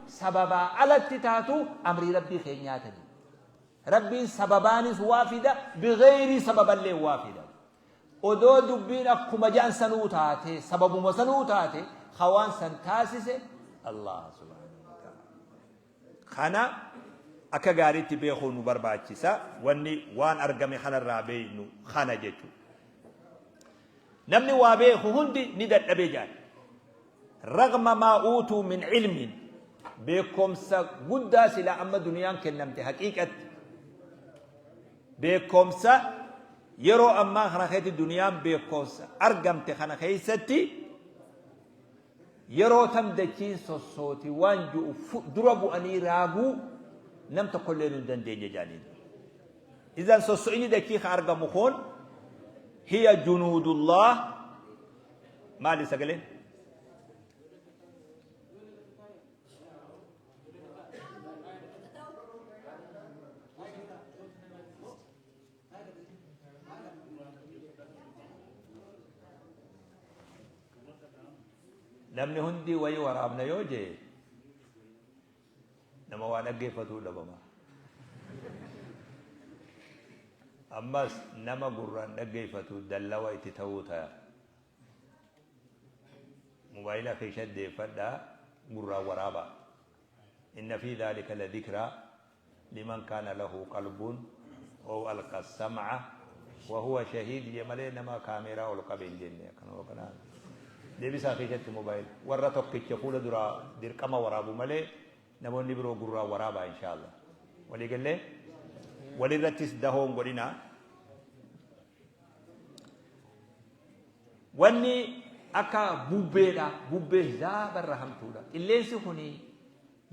sababaa alatti taatu amrii Rabbii keenyaatani. Rabbiin sababaanis waa fida, bigheyri sababallee waa fida. Odoo dubbiin akkuma ja'an sanuu taate, sababuma sanuu taate, ka waan san taasise Allaha subhaanahu wa ta'ala. Kana akka gaariitti beekuu nu barbaachisa. Wanni waan argame kanarraa beeknu kana jechuudha. Namni waa beeku hundi ni dadhabe jedhan. Ragma maa uutuu min ilmiin beekomsa guddaa silaa amma duniyaan kennamte haqiiqatti beekomsa yeroo ammaa kana keessatti duniyaan beekomsa argamte kana keessatti Yeroo tam dachiin sossooti waan ju'u dura bu'anii raaguu nam tokkolleen hin dandeenye jedhaniin. Idan sosso'ini dachii ka argamu kun hiya junuudullah maali sagaleen? Namni hundi wayii waraabna yoo jee nama waa dhaggeeffatuu dhabama. Ammas nama gurraan dhaggeeffatu dallawa itti ta'uu ta'a. Mobaayila keessa deeffadhaa gurraan waraabaa. Inna fi dhaalika la dhikraa liman kaana lahu qalbun ow alqa sam'a wa huwa shahiid je malee nama kaameeraa ol qabe hin jenne akkanuma kanaan deebisaa keessatti mobaayil warra tokkicha fuula duraa dirqama waraabu malee namoonni biroo gurraa waraabaa inshaallah walii gallee walirrattis dahoo hin godhinaa wanni akka bubbeedha bubbee hizaabarra hamtuudha qilleensi kuni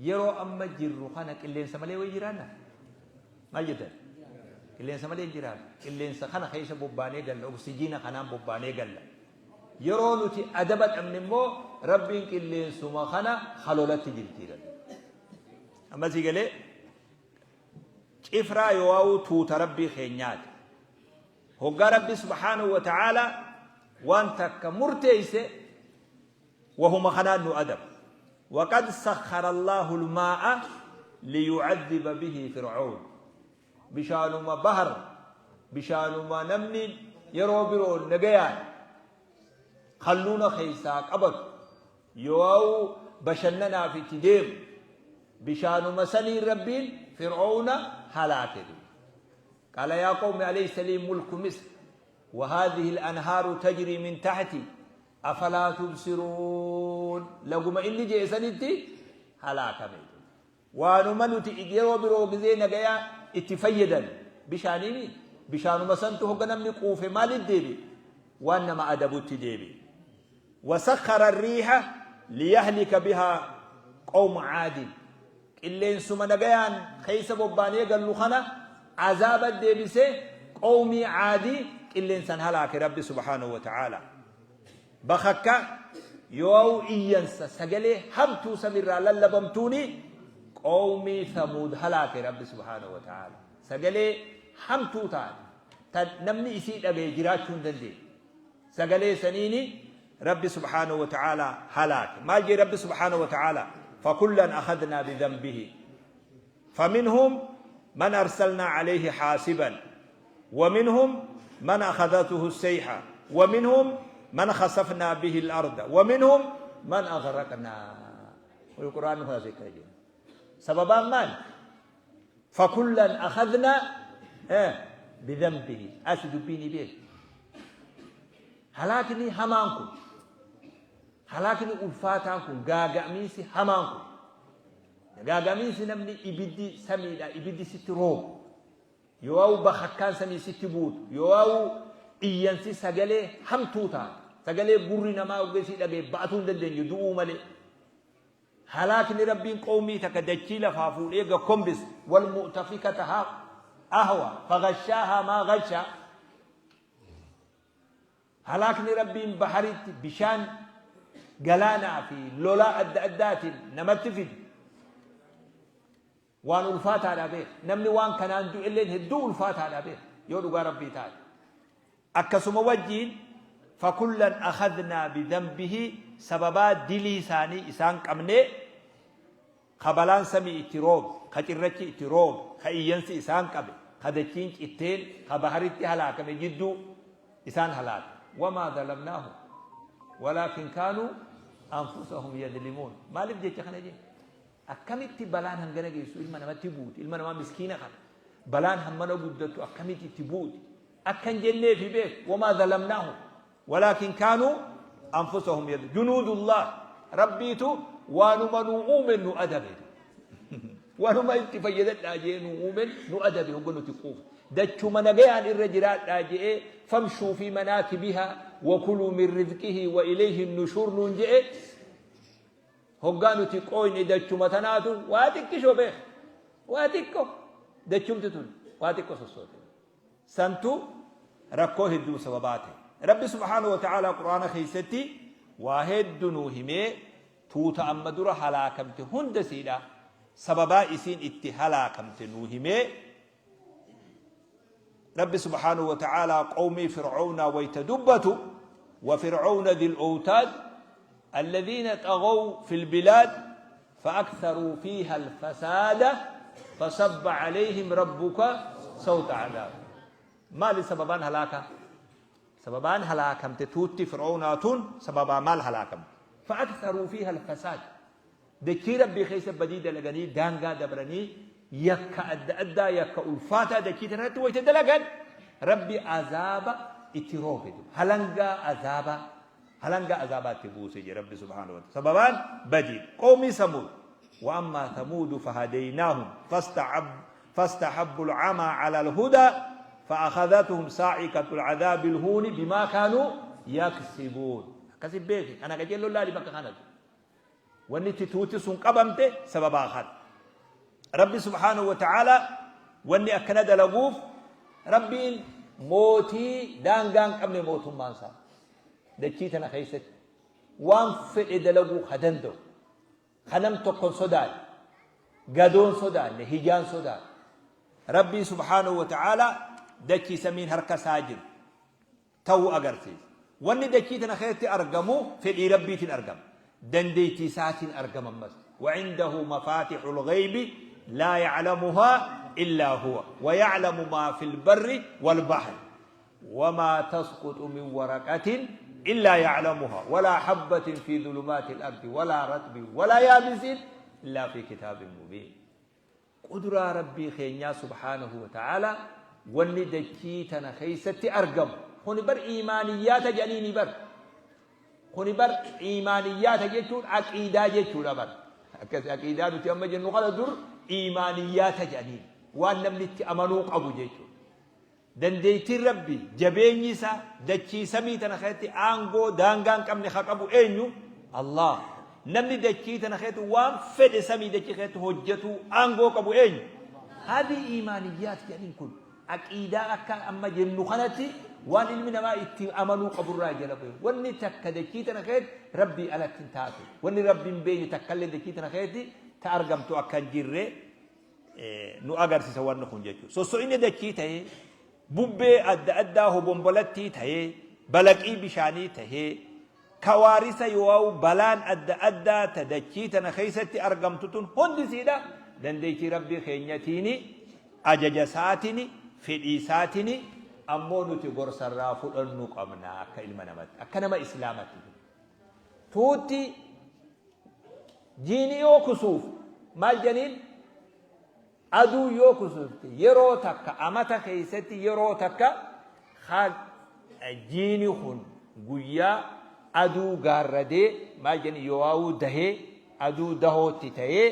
Yeroo amma jirru kana qilleensa malee wayi jiraanna? Maal jettan? Qilleensa malee hin jiraannu. Qilleensa kana keessa bobbaanee galla, oksijiina kanaan bobbaanee galla. Yeroo nuti adaba dhabne immoo Rabbiin qilleensuma kana halolatti jirjiira. Amma sii galee cifraa yoo'aa'uu tuuta Rabbii keenyaati. Hoggaa Rabbi subhaanahu wa ta'aalaa waan takka murteesse Wahuma kanaan nu adaba. Waqad sakhara Allaahu al-maa'a liyu'adhiba bihi Fir'awn. Bishaanuma bahar, bishaanuma namni yeroo biroo nagayaan kalluuna keessaa qabatu, yoo'u bashannanaaf itti deemu, bishaanuma saniin Rabbiin Fir'awna halaake. Qaala yaa qawmi alaysa lii mulku Misr wa haadhihi al-anhaaru tajrii min tahtii Afalaa tubsiruun laguma inni je'e sanitti halaakame. Waanuma nuti yeroo biroo gizee nagayaa itti fayyadan bishaaniini bishaanuma santu hogga namni quufe maalitti deebi'e? Waan nama adabutti deebi'e. Wasakhara riiha liyahlika bihaa qawma caadin. Qilleensuma nagayaan keessa bobbaanee gallu kana azaaba deebisee qawmii caadii qilleensan halaake Rabbi subhaanahu wa ta'aala. Bakakka yoo iyyansa sagalee hamtuu samirraa lallabamtuuni qawmii Thamuud halaake Rabbi subhaanahu wa ta'aala. Sagalee hamtuu taate tan namni isii dhagaye jiraachuu hin dandeenye. Sagalee saniini Rabbi subhaanahu wa ta'aalaa halaake. Maal jee Rabbi subhaanahu wa ta'aalaa? Fakullan akhadnaa bidhanbihi. Faminhum man arsalnaa alayhi haasiban. Waminhum man akhadhatuhu sayha. Waminhum man khasafnaa bihi al-arda. Waminhum man aghraqnaa. Qur'aanni kun asii akkana jedha. Sababaan maali? Fakullan akhadnaa bidhanbihi. Asi dubbiin beeku. Halaakni hamaan kun, halaakni ulfaataan kun, gaaga'amiinsi hamaan kun, gaaga'amiinsi namni ibiddi samiidha ibiddi sitti roobu, yoo bakakkaan samii sitti buutu, yoo iyyansi sagalee hamtuu taate, sagalee gurri namaa ogeessii dhaga'e ba'atuu hin dandeenye du'uu malee. Halaakni Rabbiin qowmii takka dachii lafaa fuudhee gad kombise, wal mu'tafikata ahwa faghashaahaa maa ghashaa. Halaakni Rabbiin baharitti bishaan galaanaa fi lolaa adda addaatiin namatti fidu waan ulfaataadha beeka. Namni waan kanaan du'elleen hedduu ulfaataadha beeka yoo dhugaa Rabbii taate. Akkasuma wajjiin fakullan akhadnaa bidhanbihi sababaa dilii isaanii isaan qabnee. Ka balaan samii itti roobe, ka cirrachi itti roobe, ka iyyansi isaan qabe, ka dachiin citteen, ka baharitti halaakame jidduu isaan halaake. Wamaa zalamnaahum walaakin kaanuu anfusahum yadlimuun. Maaliif jecha kana jee? Akkamitti balaan hangana geessu ilma namatti buuti? Ilma namaa miskiina kana balaan hammana guddattu akkamitti itti buuti? Akka hin jenneefi beek. Wamaa zalamnaahum walaakin kaanuu anfusahum yadlimuun. Junuudullah Rabbiitu waanuma nuu uumen nu adabe. Waanuma itti fayyadadhaa jee nuu uumen nu adabe hogga nuti quufa. Dachuma nagayaan irra jiraadhaa je'ee famshuu fi manaakibihaa wa kuluu min rizqihi wa ilayhi nushuur nuun je'e. Hoggaa nuti qooyne dachuma tanaatu waa xiqqishoo beek. Waa xiqqo dachumti tun waa xiqqo sossoote. Santu rakkoo hedduu sababaa ta'e. Rabbi subhaanahu wa ta'aalaa Qur'aana keessatti waa heddu nuu himee tuuta amma dura halaakamte hunda siidha sababaa isiin itti halaakamte nuu himee. Rabbi subhaanahu wa ta'aalaa qawmii Fir'oownaa wayta dubbatu, wa fir'oowna dhil owtaad alladhiina xaghaw fil bilaad fa'aktharuu fiiha alfasaada fasabba alayhim rabbuka sawta cadaab. Maali sababaan halaakaa? Sababaan halaakamte tuutti Fir'oownaa tun sababaa maal halaakamte? Fa'aktharuu fiiha alfasaad. Dachii Rabbii keessa badii dalaganii daangaa dabranii yakka adda addaa yakka ulfaataa dachii tana irratti wayta dalagan Rabbi azaaba itti roobe duba. Halangaa azaabaa halangaa azaabaa itti buuse je Rabbi subhaanahu wa ta'ala. Sababaan badii qawmii Samuud. Wa ammaa Samuudu fahadaynaahum fastahabbu al-amaa ala al-hudaa fa'akhadhatuhum saa'ikatul adhaabil huuni bimaa kaanuu yaksibuun. Akkasi beeki kana qajeelloon laali bakka kanatu. Wanni itti tuuti sun qabamte sababaa kana. Rabbi subhaanahu wa ta'aalaa wanni akkana dalaguuf Rabbiin mootii daangaa hin qabne mootummaan isaa. Dachii tana keessatti waan fedhe dalaguu ka danda'u ka nam tokko hin sodaanne, gadoon sodaanne, hijaan sodaanne. Rabbii subhaanahu wa ta'aalaa dachii samiin harka isaa jiru. ta'uu agarsiisa. Wanni dachii tana keessatti argamu fedhii Rabbiitiin argama. Dandeettii isaatiin argama ammas. Wacindahu mafaatixul ghaybi laa yaclamuhaa illaa huwa wa yaclamu maa fil barri wal bahri wamaa tasquxu min waraqatin illaa yaclamuhaa walaa habbatin fi dhulumaatil ardi walaa ratbin walaa yaabisin illaa fi kitaabin mubiin. Qudraa Rabbii keenyaa subhaanahu wa ta'aalaa wanni dachii tana keessatti argamu kuni bar iimaaniyyaata jedhaniini bar kuni bar iimaaniyyaata jechuun aqiidaa jechuudha bar akkas aqiidaa nuti amma jennu kana dur iimaaniyyaata jedhaniin waan namni itti amanuu qabu jechuudha. Dandeettiin Rabbii, jabeenyi isaa, dachii samii tana keessatti aangoo daangaa hin qabne ka qabu eenyu? Allaah. Namni dachii tana keessatti waan fedhe samii dachii keessatti hojjatuu aangoo qabu eenyu? Haadhi iimaaniyyaat jedhaniin kun aqiidaa akka amma jennu kanatti waan ilmi namaa itti amanuu qaburraa jala bu'e. Wanni takka dachii tana keessatti Rabbii alatti hin taatu. Wanni Rabbi hin beekne takkallee dachii tana keessatti ta argamtu akka hin jirre nu agarsiisa wanni kun jechuudha. Sosso'inni dachii ta'ee, bubbee adda addaa hobombolattii ta'ee, balaqii bishaanii ta'ee, kawaarisa yoo'u balaan adda addaa ta dachii tana keessatti argamtu tun hundi siidha dandeettii Rabbii keenyatiini, ajaja isaatini, fedhii isaatini, ammoo nuti gorsarraa fudhannu qabna akka ilma namatti, akka nama islaamatti. Tuutti Jiini yoo kusuuf maal janiin? Aduun yoo kusuufte yeroo takka amata keessatti yeroo takka ha jiini kun guyyaa aduu gaarradee maal jani yoo'aawuu dahee aduu dahootti ta'ee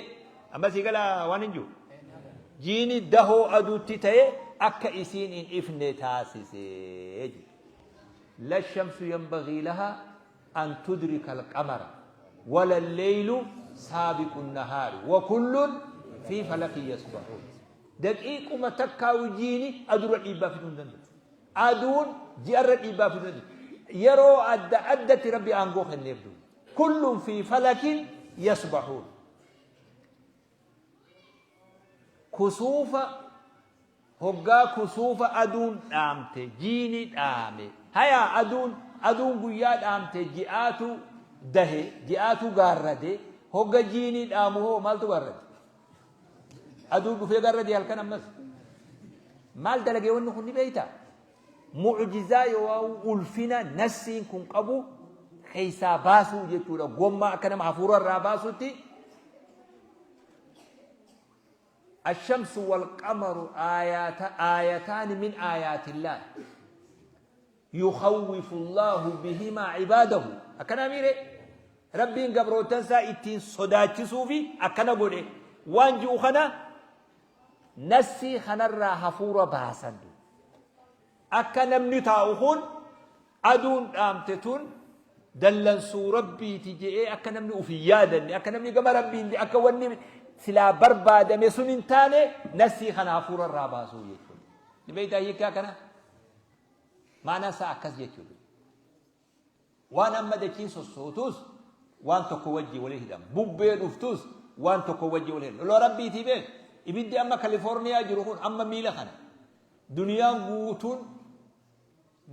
amma sii gala waan hin jiru. Jiini dahoo aduutti ta'ee akka isiin hin ifne taasisee. La shamsu yanbagii lahaa an tudrika alqamara wala alleylu saabiqu nnahaari wa kullun fii falakin yasbahuun. Daqiiquma takkaa jiini adurra dhiibbaa fiduu hin danda'u. Aduun ji'arra dhiibbaa fiduu hin danda'u. Yeroo adda addatti Rabbi aangoo kenneef duuba. Kullun fii falakin yasbahuun. Kusuufa Hoggaa kusuufa aduun dhaamte jiini dhaame. Haya aduun aduun guyyaa dhaamte ji'aatu dahe ji'aatu gaarrade. Hogga jiini dhaamu hoo maaltu gaarrade? Aduu dhufee gaarrade halkan ammas. Maal dalagee wanni kun ni beeyta? Mu'jizaa yoo ulfina nassiin kun qabu keessaa baasuu jechuudha. Gommaa akka nama hafuura irraa baasutti Ashamsu wal qamaru aayataani min aayaatillaah yukhawwifu Allaahu bihimaa ibaadahu akkanaa miire Rabbiin gabroottan isaa ittiin sodaachisuufi akkana godhe waan ji'u kana nassii kanarraa hafuura baasan. Akka namni taa'u kun aduun dhaamte tun dallansuu Rabbiiti je'ee akka namni uf hin yaadanne, akka namni gama Rabbii hin akka wanni silaa barbaadame sun hin taane nassii kana hafuura irraa baasuu jechuudha. Ni beektaa hiikkaa kana? Maanaan isaa akkas jechuudha. Waan amma dachiin sossootus waan tokko wajjii wali hidhama. Bubbee dhuftus waan tokko wajjii wali hidhama. Lolaa Rabbiitii beek. Ibiddi amma Kalifoorniyaa jiru kun amma miila kana. Duniyaan guutuun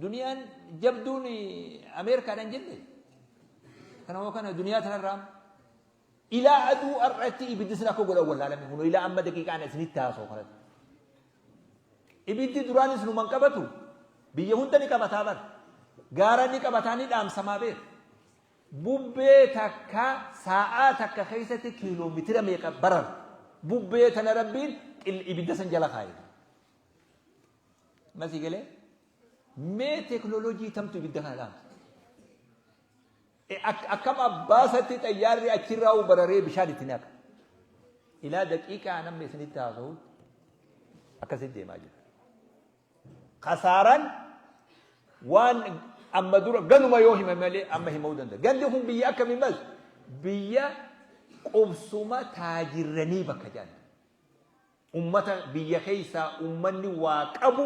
duniyaan jabduun Ameerikaadhaan jenne. Kana hoo kana duniyaa tanarraa amma. Ilaa aduu har'atti ibiddi sun akka godhan wallaalame kun ilaa amma daqiiqaan isinitti haasa'u kanatti. Ibiddi duraanis numan qabatu biyya hunda ni qabataa bar. Gaara ni qabataa ni dhaamsamaa beek. Bubbee takka saa'aa takka keessatti kiiloomitira meeqa barar. Bubbee tana Rabbiin ibidda san jala kaa'e. Masii galee mee teekinooloojii tamtu ibidda kana dhaamsa. Akkam abbaasatti xayyaarri achirraa bararee bishaan itti naqa. Ilaa daqiiqaa namni isinitti haasa'utti akkasitti deemaa jira. Kasaaraan waan amma dura ganuma yoo hime malee amma himuu danda'a. Gandi kun biyya akkamii mas biyya qubsuma taajirranii bakka jedhan. Ummata biyya keessaa ummanni waa qabu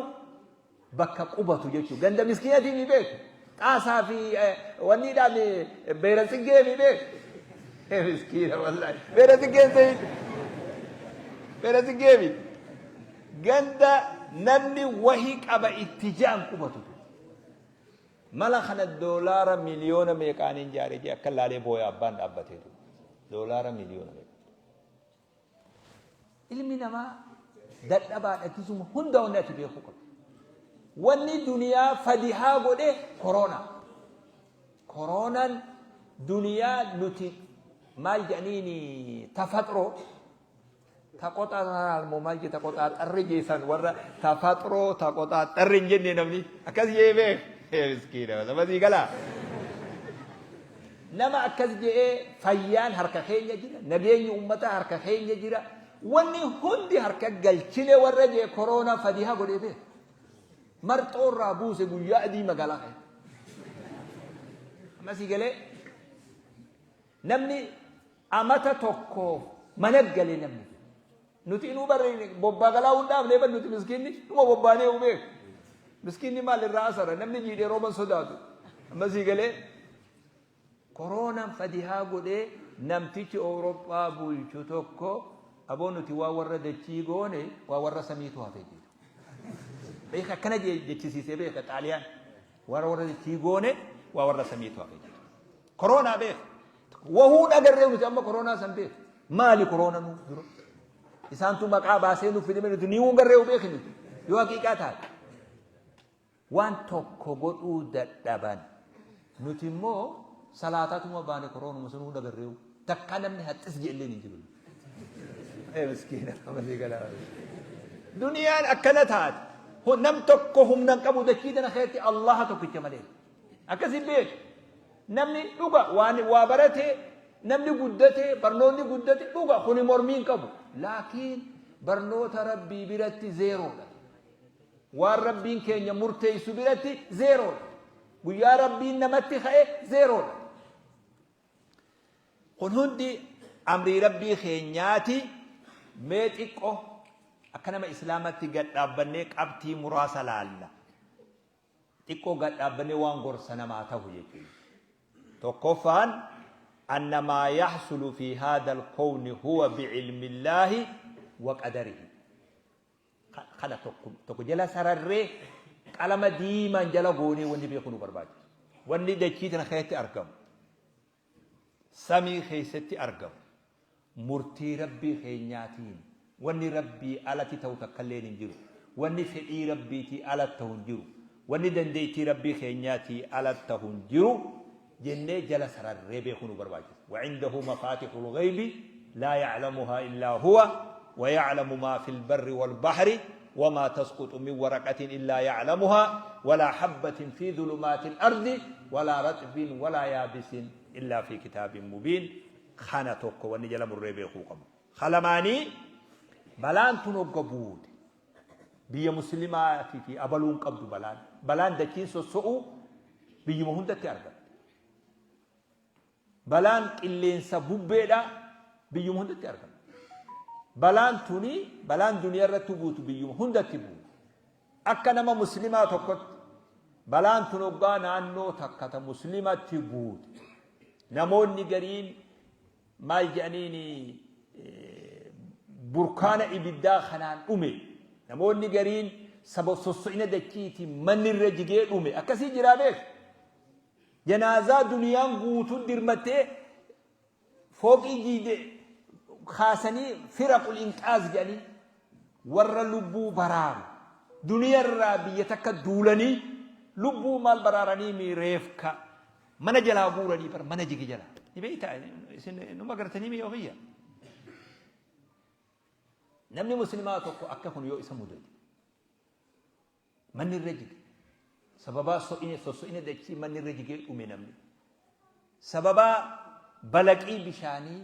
bakka qubatu jechuudha. Ganda miskiinatii mi beeku? Xaasaa fi wanniidhaan beera tsiggee mi beeku? Miskiina wallaahi. Beera tsiggeen ta'in. Beera tsiggee mi? Ganda namni wahi qaba itti ja'an qubatu. Mala kana doolaara miliyoona meeqaaniin jaare jee akka laalee booya abbaan dhaabbateetu. Doolaara miliyoona meeqa. Ilmi namaa dadhabaadha kisuma hunda wanni ati beekuu qabdu. Wanni duniyaa fadihaa godhe koroona. Koroonaan duniyaa nuti maal jedhaniini tafaxroo taqoxaaxaral moo maal jedhe taqoxaaxarri jeessan warra tafaxroo taqoxaaxarri hin jenne namni akkas jee beek. Miskiina nama sii galaa. Nama akkas je'ee fayyaan harka keenya jira, nageenyi ummataa harka keenya jira, wanni hundi harka galchine warra je'e koroonaa fadihaa godhee beeka. Marxoo irraa buuse guyyaa adii magaalaa keessa. Amma sii galee namni amata tokkoof mana gale namni. Nuti inuu barri bobbaa galaa hin dhaabnee bar nuti miskiinni numa bobbaanee uu beeku. Miskiinni maal irraa asara namni jiidhee rooban sodaatu. Amma sii galee koroonaan fadihaa godhee namtichi Awurooppaa bulchu tokko aboo nuti waa warra dachii goone waa warra samiitu hafe jedhu. Beeka akkana jechisiisee beeka Xaaliyaan warra warra dachii goone waa warra samiitu hafe jedhu. Koroonaa beeka. Wahuu dhagarree nuti amma koroonaa san beeka. Maali koroona nu dura? Isaantu maqaa baasee nuuf fide nuti ni garree beeki nuti. Yoo haqiiqaa taate. Waan tokko godhuu dadhaban. Nuti immoo salaataatuma baane koroonuma sunuu dhagarree. Takkaa namni haxxis jeelleen hin jiru. Ee miskiina amalii galaa. Duniyaan akkana taate. Nam tokko humna hin qabu dachii tana keessatti Allaha tokkicha malee. Akkasi beeki. Namni dhuga waan waa barate namni guddate barnoonni guddate dhuga kuni mormii hin qabu. Laakiin barnoota Rabbii biratti zeeroodha. Waan Rabbiin keenya murteessu biratti zeeroodha. Guyyaa Rabbiin namatti ka'e zeeroodha. Kun hundi amrii Rabbii keenyaati. Mee xiqqo akka nama Islaamatti gad dhaabbannee qabxii muraasa laalla. Xiqqoo gad dhaabbannee waan gorsa namaa tahu jechuudha. Tokkoffaan anna maa yaxsulu fi haadha alkowni huwa bicilmillaahi wa qadarihi. Kana tokko tokko jala sararree qalama diimaan jala goonee wanni beekuu nu barbaachisa. Wanni dachii tana keessatti argamu, samii keessatti argamu. Murtii Rabbii keenyaatiin wanni Rabbii alatti ta'u takkalleen hin jiru. Wanni fedhii Rabbiitii alatti ta'u hin jiru. Wanni dandeettii Rabbii keenyaatii alatti ta'u hin jiru jennee jala sararree beekuu nu barbaachisa. Wacindahu mafaatihul ghaybi laa ya'lamuhaa illaa huwa wa ya'lamu maa fil barri wal bahri wamaa tasquxu min waraqatin illaa ya'lamuhaa walaa habbatin fi dhulumaatil ardi walaa raxbin walaa yaabisin illaa fi kitaabin mubiin. Kana tokko wanni jala murree beekuu qabnu. Ka lamaanii, balaan tun hogga buute biyya muslimaatii fi abaluun qabdu balaan. Balaan dachiin sosso'uu biyyuma hundatti argamti. Balaan qilleensa bubbeedha biyyuma hundatti argamti. Balaan tuni balaan duniyaa irratti buutu biyyuma hundatti buutu. Akka nama muslimaa tokkotti balaan tun hoggaa naannoo takka ta muslimatti buute namoonni gariin maal jedhaniin burkaana ibiddaa kanaan dhume, namoonni gariin saba sosso'ina dachiitiin manni irra jigee dhume, akkasii jiraa beek. Janaazaa duniyaan guutuun dirmattee fooqii jiide kaasanii firaqul inqaaz jedhanii warra lubbuu baraaru duniyarraa biyya takka duulanii lubbuu maal baraaranii mi reefka mana jalaa guuranii bar mana jige jalaa ni beektaa isin numa gartanii mi yoo namni muslimaa tokko akka kun yoo isa mudate Manni irra jige. Sababaa so'ine sosso'ina dachii manni irra jigee dhume namni. Sababaa balaqii bishaanii,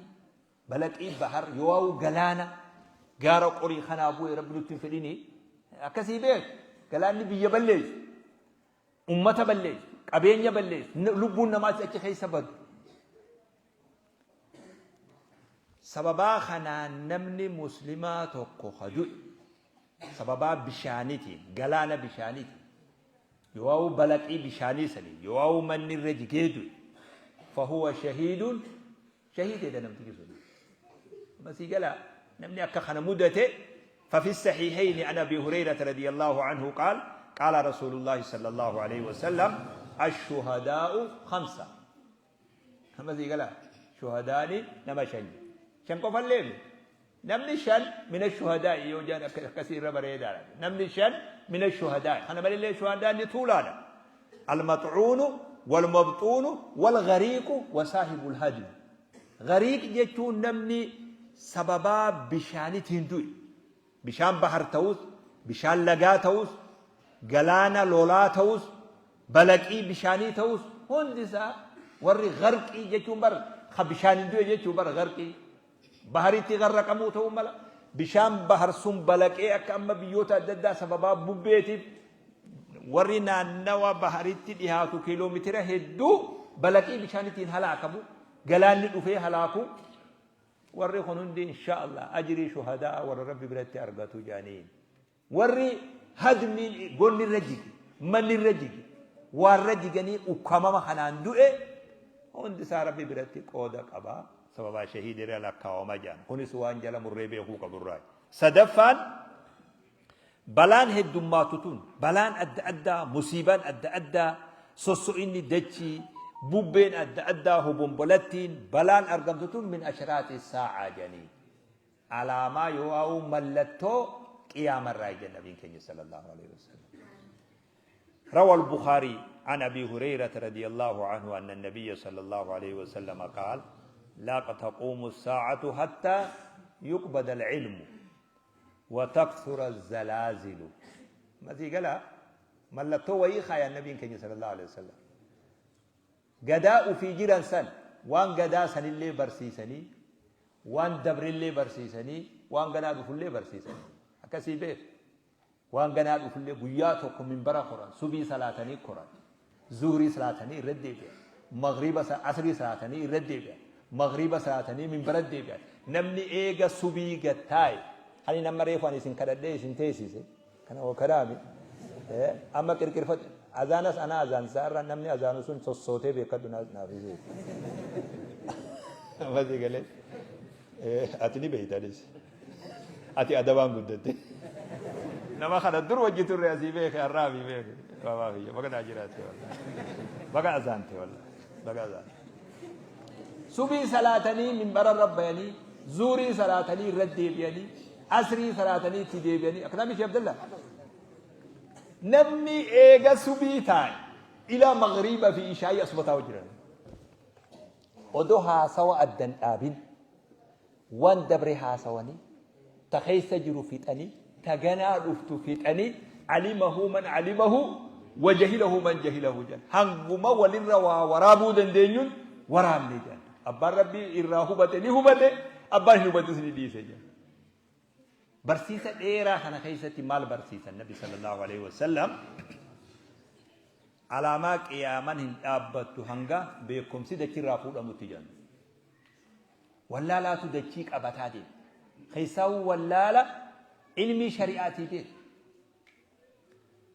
balaqii bahar, yoo'awu galaana gaara qorii kanaa bu'e rabbi nutti hin fedhini. Akkasii beek galaanni biyya balleessu, ummata balleessu, qabeenya balleessu, lubbuun namaas achi keessa badu. Sababaa kanaan namni muslimaa tokko ka du'e sababaa bishaanitiin, galaana bishaanitiin, yoo'awu balaqii bishaanii saniin, yoo'awu manni irra jigee du'e, fahuwa shahiidun, shahiideedha namtichi sun. Amma sii galaa namni akka kana mudate. ففي الصحيحين عن أبي هريرة رضي الله عنه قال قال رسول الله صلى الله عليه وسلم الشهداء خمسة. Amma sii galaa shuhadaani nama shan shan qofallee miti. Namni shan mina shuhadaa'i yoo jedhan akkasii irra bareedaadha. Namni shan mina shuhadaa'i. Kana malillee shuhadaan ni tuulaadha. Almaxuunu walmabxuunu walgariiqu wasaahibul hadmi. Gariiq jechuun namni sababaa bishaanitiin du'e. Bishaan bahar ta'us, bishaan lagaa ta'us, galaana lolaa ta'us, balaqii bishaanii ta'us, hundi isaa warri gharqii jechuun bar ka bishaaniin du'e jechuu bar gharqii. Baharitti gharraqamuu ta'uu mala. Bishaan bahar sun balaqee akka amma biyyoota adda addaa sababaa bubbeetiif warri naannawa baharitti dhihaatu kiiloomitira hedduu balaqii bishaanitiin halaakamu, galaanni dhufee halaaku. Warri kun hundi insha Allah ajrii shuhadaa warra Rabbi biratti argatu jedhaniin. Warri hadmiin gonni irra jige, manni irra jige, waarra jiganii ukkamama kanaan du'e hundi isaa Rabbi biratti qooda qaba. Sababaa shahiida irra lakkaawama jedhan. Kunis waan jala murree beekuu qaburraa. Sadaffaan, balaan heddummaatu tun, balaan adda addaa, musiibaan adda addaa, sosso'inni dachii, bubbeen adda addaa, hobombolattiin, balaan argamtu tun min ashraaxi saa'aa jedhanii. Alaamaa yoo'aa'uu mallattoo qiyaamarraa jedhan nabiin keenya sallallahu alaihi wasallam. روى البخاري عن أبي هريرة رضي الله عنه أن النبي صلى الله عليه وسلم قال لا تقوم الساعة حتى يقبض العلم وتكثر الزلازل. Ma sii galaa? Mallattoo wayii kaayan nabiin keenya sallallahu alaihi wasallam. Gadaa ufii jiran san waan gadaa sanillee barsiisanii, waan dabrillee barsiisanii, waan ganaa dhufullee barsiisanii. Akkasii beeku. Waan ganaa dhufullee guyyaa tokko minbara koran, subii salaatanii koran, zuhrii salaatanii irra deebi'an, maghriba asrii salaatanii irra deebi'an, maghriba salaatanii minbara deebi'an. Namni eega subii gad taa'e, ani nama reefu ani isin kadhadhee isin teessise, kana hoo karaami, amma qirqirfadhu, azaanas anaa azaansisaa irra namni azaanu sun sossootee beekadhu naaf isee. Amma si galee, ati ni beeytanis. Ati adabaan guddatte. Nama kana dur wajji turre asii beeke har'aa fi beeke. Babaa kiyya baga naa jiraatte wallahi. Baga azaante wallahi. Baga azaante. Subii salaatanii minbara irra bayanii. Zuurii salaatanii irra deebi'anii, asrii salaatanii itti deebi'anii. Akkanaa miti Abdallah? Namni eega subii taa'e ilaa magriiba fi ishaayii asuma taa'u jiran. Odoo haasawa addan dhaabin waan dabre haasawanii ta keessa jiru fixanii ta ganaa dhuftu fixanii alimahu man alimahu wa jahilahu man jahilahu jedhan. Hanguma walirra waa waraabuu dandeenyuun waraabne jedhan. Abbaan Rabbii irraa hubate ni hubate, abbaan hin hubatis ni dhiise jedhan. Barsiisa dheeraa kana keessatti maal barsiisan Nabi sallallahu alaihi wasallam? Alaamaa qiyaaman hin dhaabbattu hanga beekumsi dachirraa fuudhamutti jedhan. Wallaalaatu dachii qabataa deema. Keessaawuu wallaala ilmii shari'aatii beeku.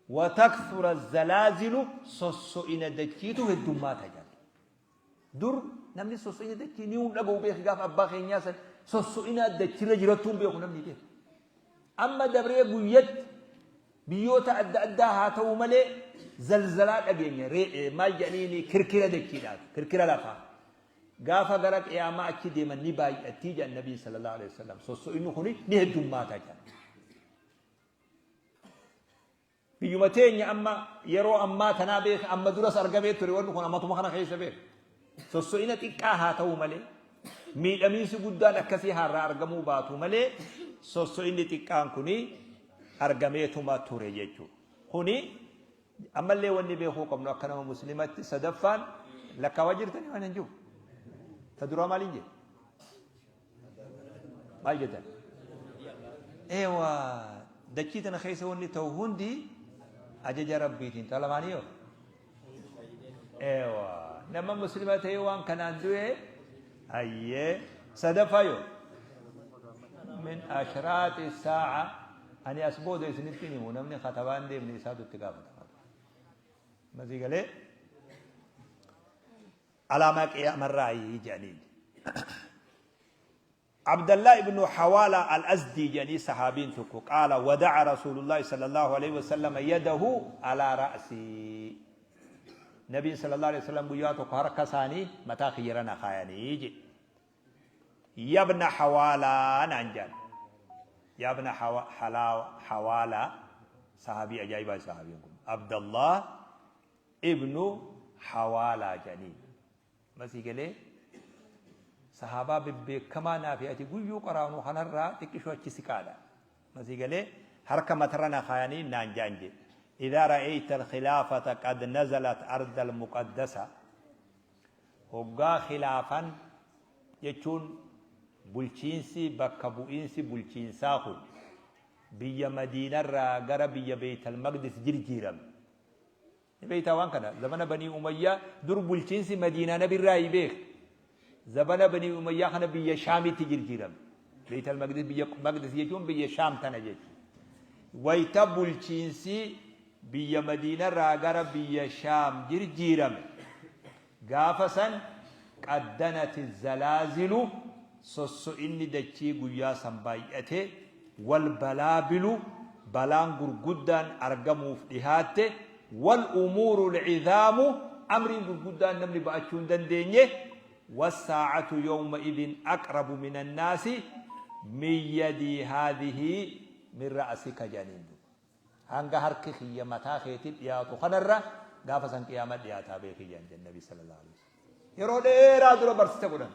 Watakthura zalaazilu sosso'ina dachiitu heddummaata jedhan. Dur namni sosso'ina dachii ni hin dhaga'u beeki gaafa abbaa keenyaa san sosso'ina dachirra jirattuu hin beeku namni beeku. Amma dabree guyyatti biyyoota adda addaa haa ta'u malee zalzalaa dhageenya maal jedhaniini kirkira dachiidhaaf kirkira lafaa. Gaafa gara qiyaamaa achi deeman ni baay'attii jedhan nabiin sallallahu alaihi wasallam sosso'inni kuni ni heddummaata jedhan. Biyyuma teenya amma yeroo ammaa tanaa beeka amma duras argamee ture wanni kun ammatuma kana keessa beeka. Sosso'ina xiqqaa haa ta'u malee miidhamiinsi guddaan akkasii haarraa argamuu baatu malee sosso'inni xiqqaan kuni argameetuma ture jechuudha. Kuni ammallee wanni beekuu qabnu akka nama muslimatti sadaffaan lakkaawaa jirtanii waan hin jiru. Ta duraa maaliin jedhe? Maal jettan? Eewa dachii tana keessa wanni ta'u hundi ajaja Rabbiitiin ta'a lamaanii yoo? Eewa nama muslima ta'ee waan kanaan du'e hayyee sadaffaa yoo? Min ashraaxi saa'a ani as booda isinitti himu namni katabaan deemne isaatu itti gaafatama. Masii galee Alaamaa qiyaamarraayi jedhaniin. Abdallah ibnu Hawaala al-Azdii jedhanii sahaabiin tokko qaala wada'a Rasuulullaahi sallallahu alaihi wasallam yadahu alaa ra'sii. Nabiin sallallahu alaihi wasallam guyyaa tokko harka isaanii mataa kiyyarra na kaayanii jedhe. Yabna Hawaalaa naan jedhan. Yabna Hawaalaa sahaabii ajaa'ibaa sahaabiin kun. Abdallah Ibnu Hawaalaa jedhaniin. Amma sii galee? Sahaabaa bebbeekkamaa naa fi ati guyyuu qaraanu kanarraa xiqqishoo achi siqaadha. Amma sii galee? Harka matarra na kaayanii naan jedhan jedhe. Idaa ra'ayta al-khilaafata qad nazalat arda al-muqaddasa. Hoggaa khilaafan jechuun bulchiinsi bakka bu'iinsi bulchiinsaa kun biyya Madiinarraa gara biyya Beeytal Maqdis jirjiirame. Ni beeytaa waan kana? Zamana Banii Umayyaa dur bulchiinsi Madiinaa Nabirraayi beek. Zabana Banii Umayyaa kana biyya Shaamitti jirjiirame. Beeytal Maqdis biyya Maqdis jechuun biyya Shaam tana jechuudha. Wayta bulchiinsi biyya Madiinarraa gara biyya Shaam jirjiirame. Gaafa san qaddanati zalaazilu sosso'inni dachii guyyaa san baay'ate, wal balaabilu balaan gurguddaan argamuuf dhihaatte, wal umuurul idhaamu amriin gurguddaan namni ba'achuu hin dandeenye, wassaa'atu yawma idhin aqrabu minan naasi min yadii haadhihii min ra'asika jedhaniin duuba. Hanga harki kiyya mataa keetti dhiyaatu kanarra gaafa san qiyaama dhiyaataa beeki jedhan jedhan Nabi sallallahu alaihi wasallam. Yeroo dheeraa dura barsiisa godhan.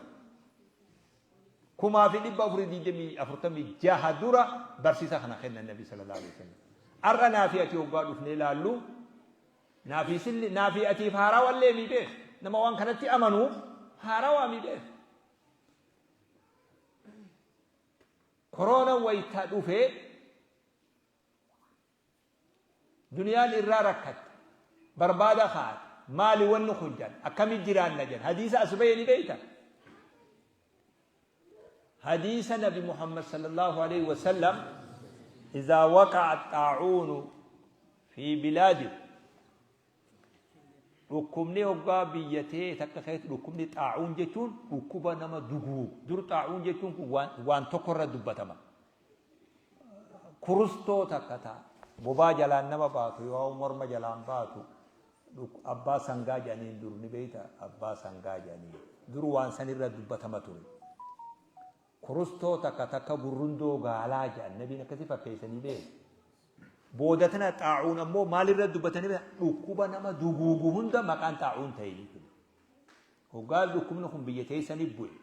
1446 dura barsiisa kana kennan Nabi sallallahu alaihi wasallam. Har'a naa fi ati hoggaa dhufnee laallu naa fi silli naa fi atiif haarawallee mi beek. Nama waan kanatti amanuuf haarawaa mi beek. Koroona wayita dhufee Duniyaan irraa rakkatte. Barbaada kaate. Maali wanni kun jedhan. Akkami jiraanna jedhan. Hadiisa as bahe ni beeyta? Hadiisa Nabi Muhammad sallallahu alaihi wasallam إذا وقع الطاعون في بلادكم Dhukkubni hoggaa biyya tee takka keessatti dhukkubni xaa'uun jechuun dhukkuba nama duguugu. Dur xaa'uun jechuun kun waan, waan tokko irra dubbatama. Kurustoo takka ta bobaa jalaan nama baatu yoo morma jalaan baatu abbaa sangaa jedhaniin dur ni beekta abbaa sangaa jedhaniin. Dur waan san irra dubbatama ture. Kurustoo takka takka gurrundoo gaalaa jedhan nabiin akkasi fakkeessanii beeku. Booda tana xaa'uun ammoo maalirra dubbatanii dhukkuba nama duguugu hunda maqaan xaa'uun ta'e jechuudha. Hoggaa dhukkubni kun biyya teessanii bu'e,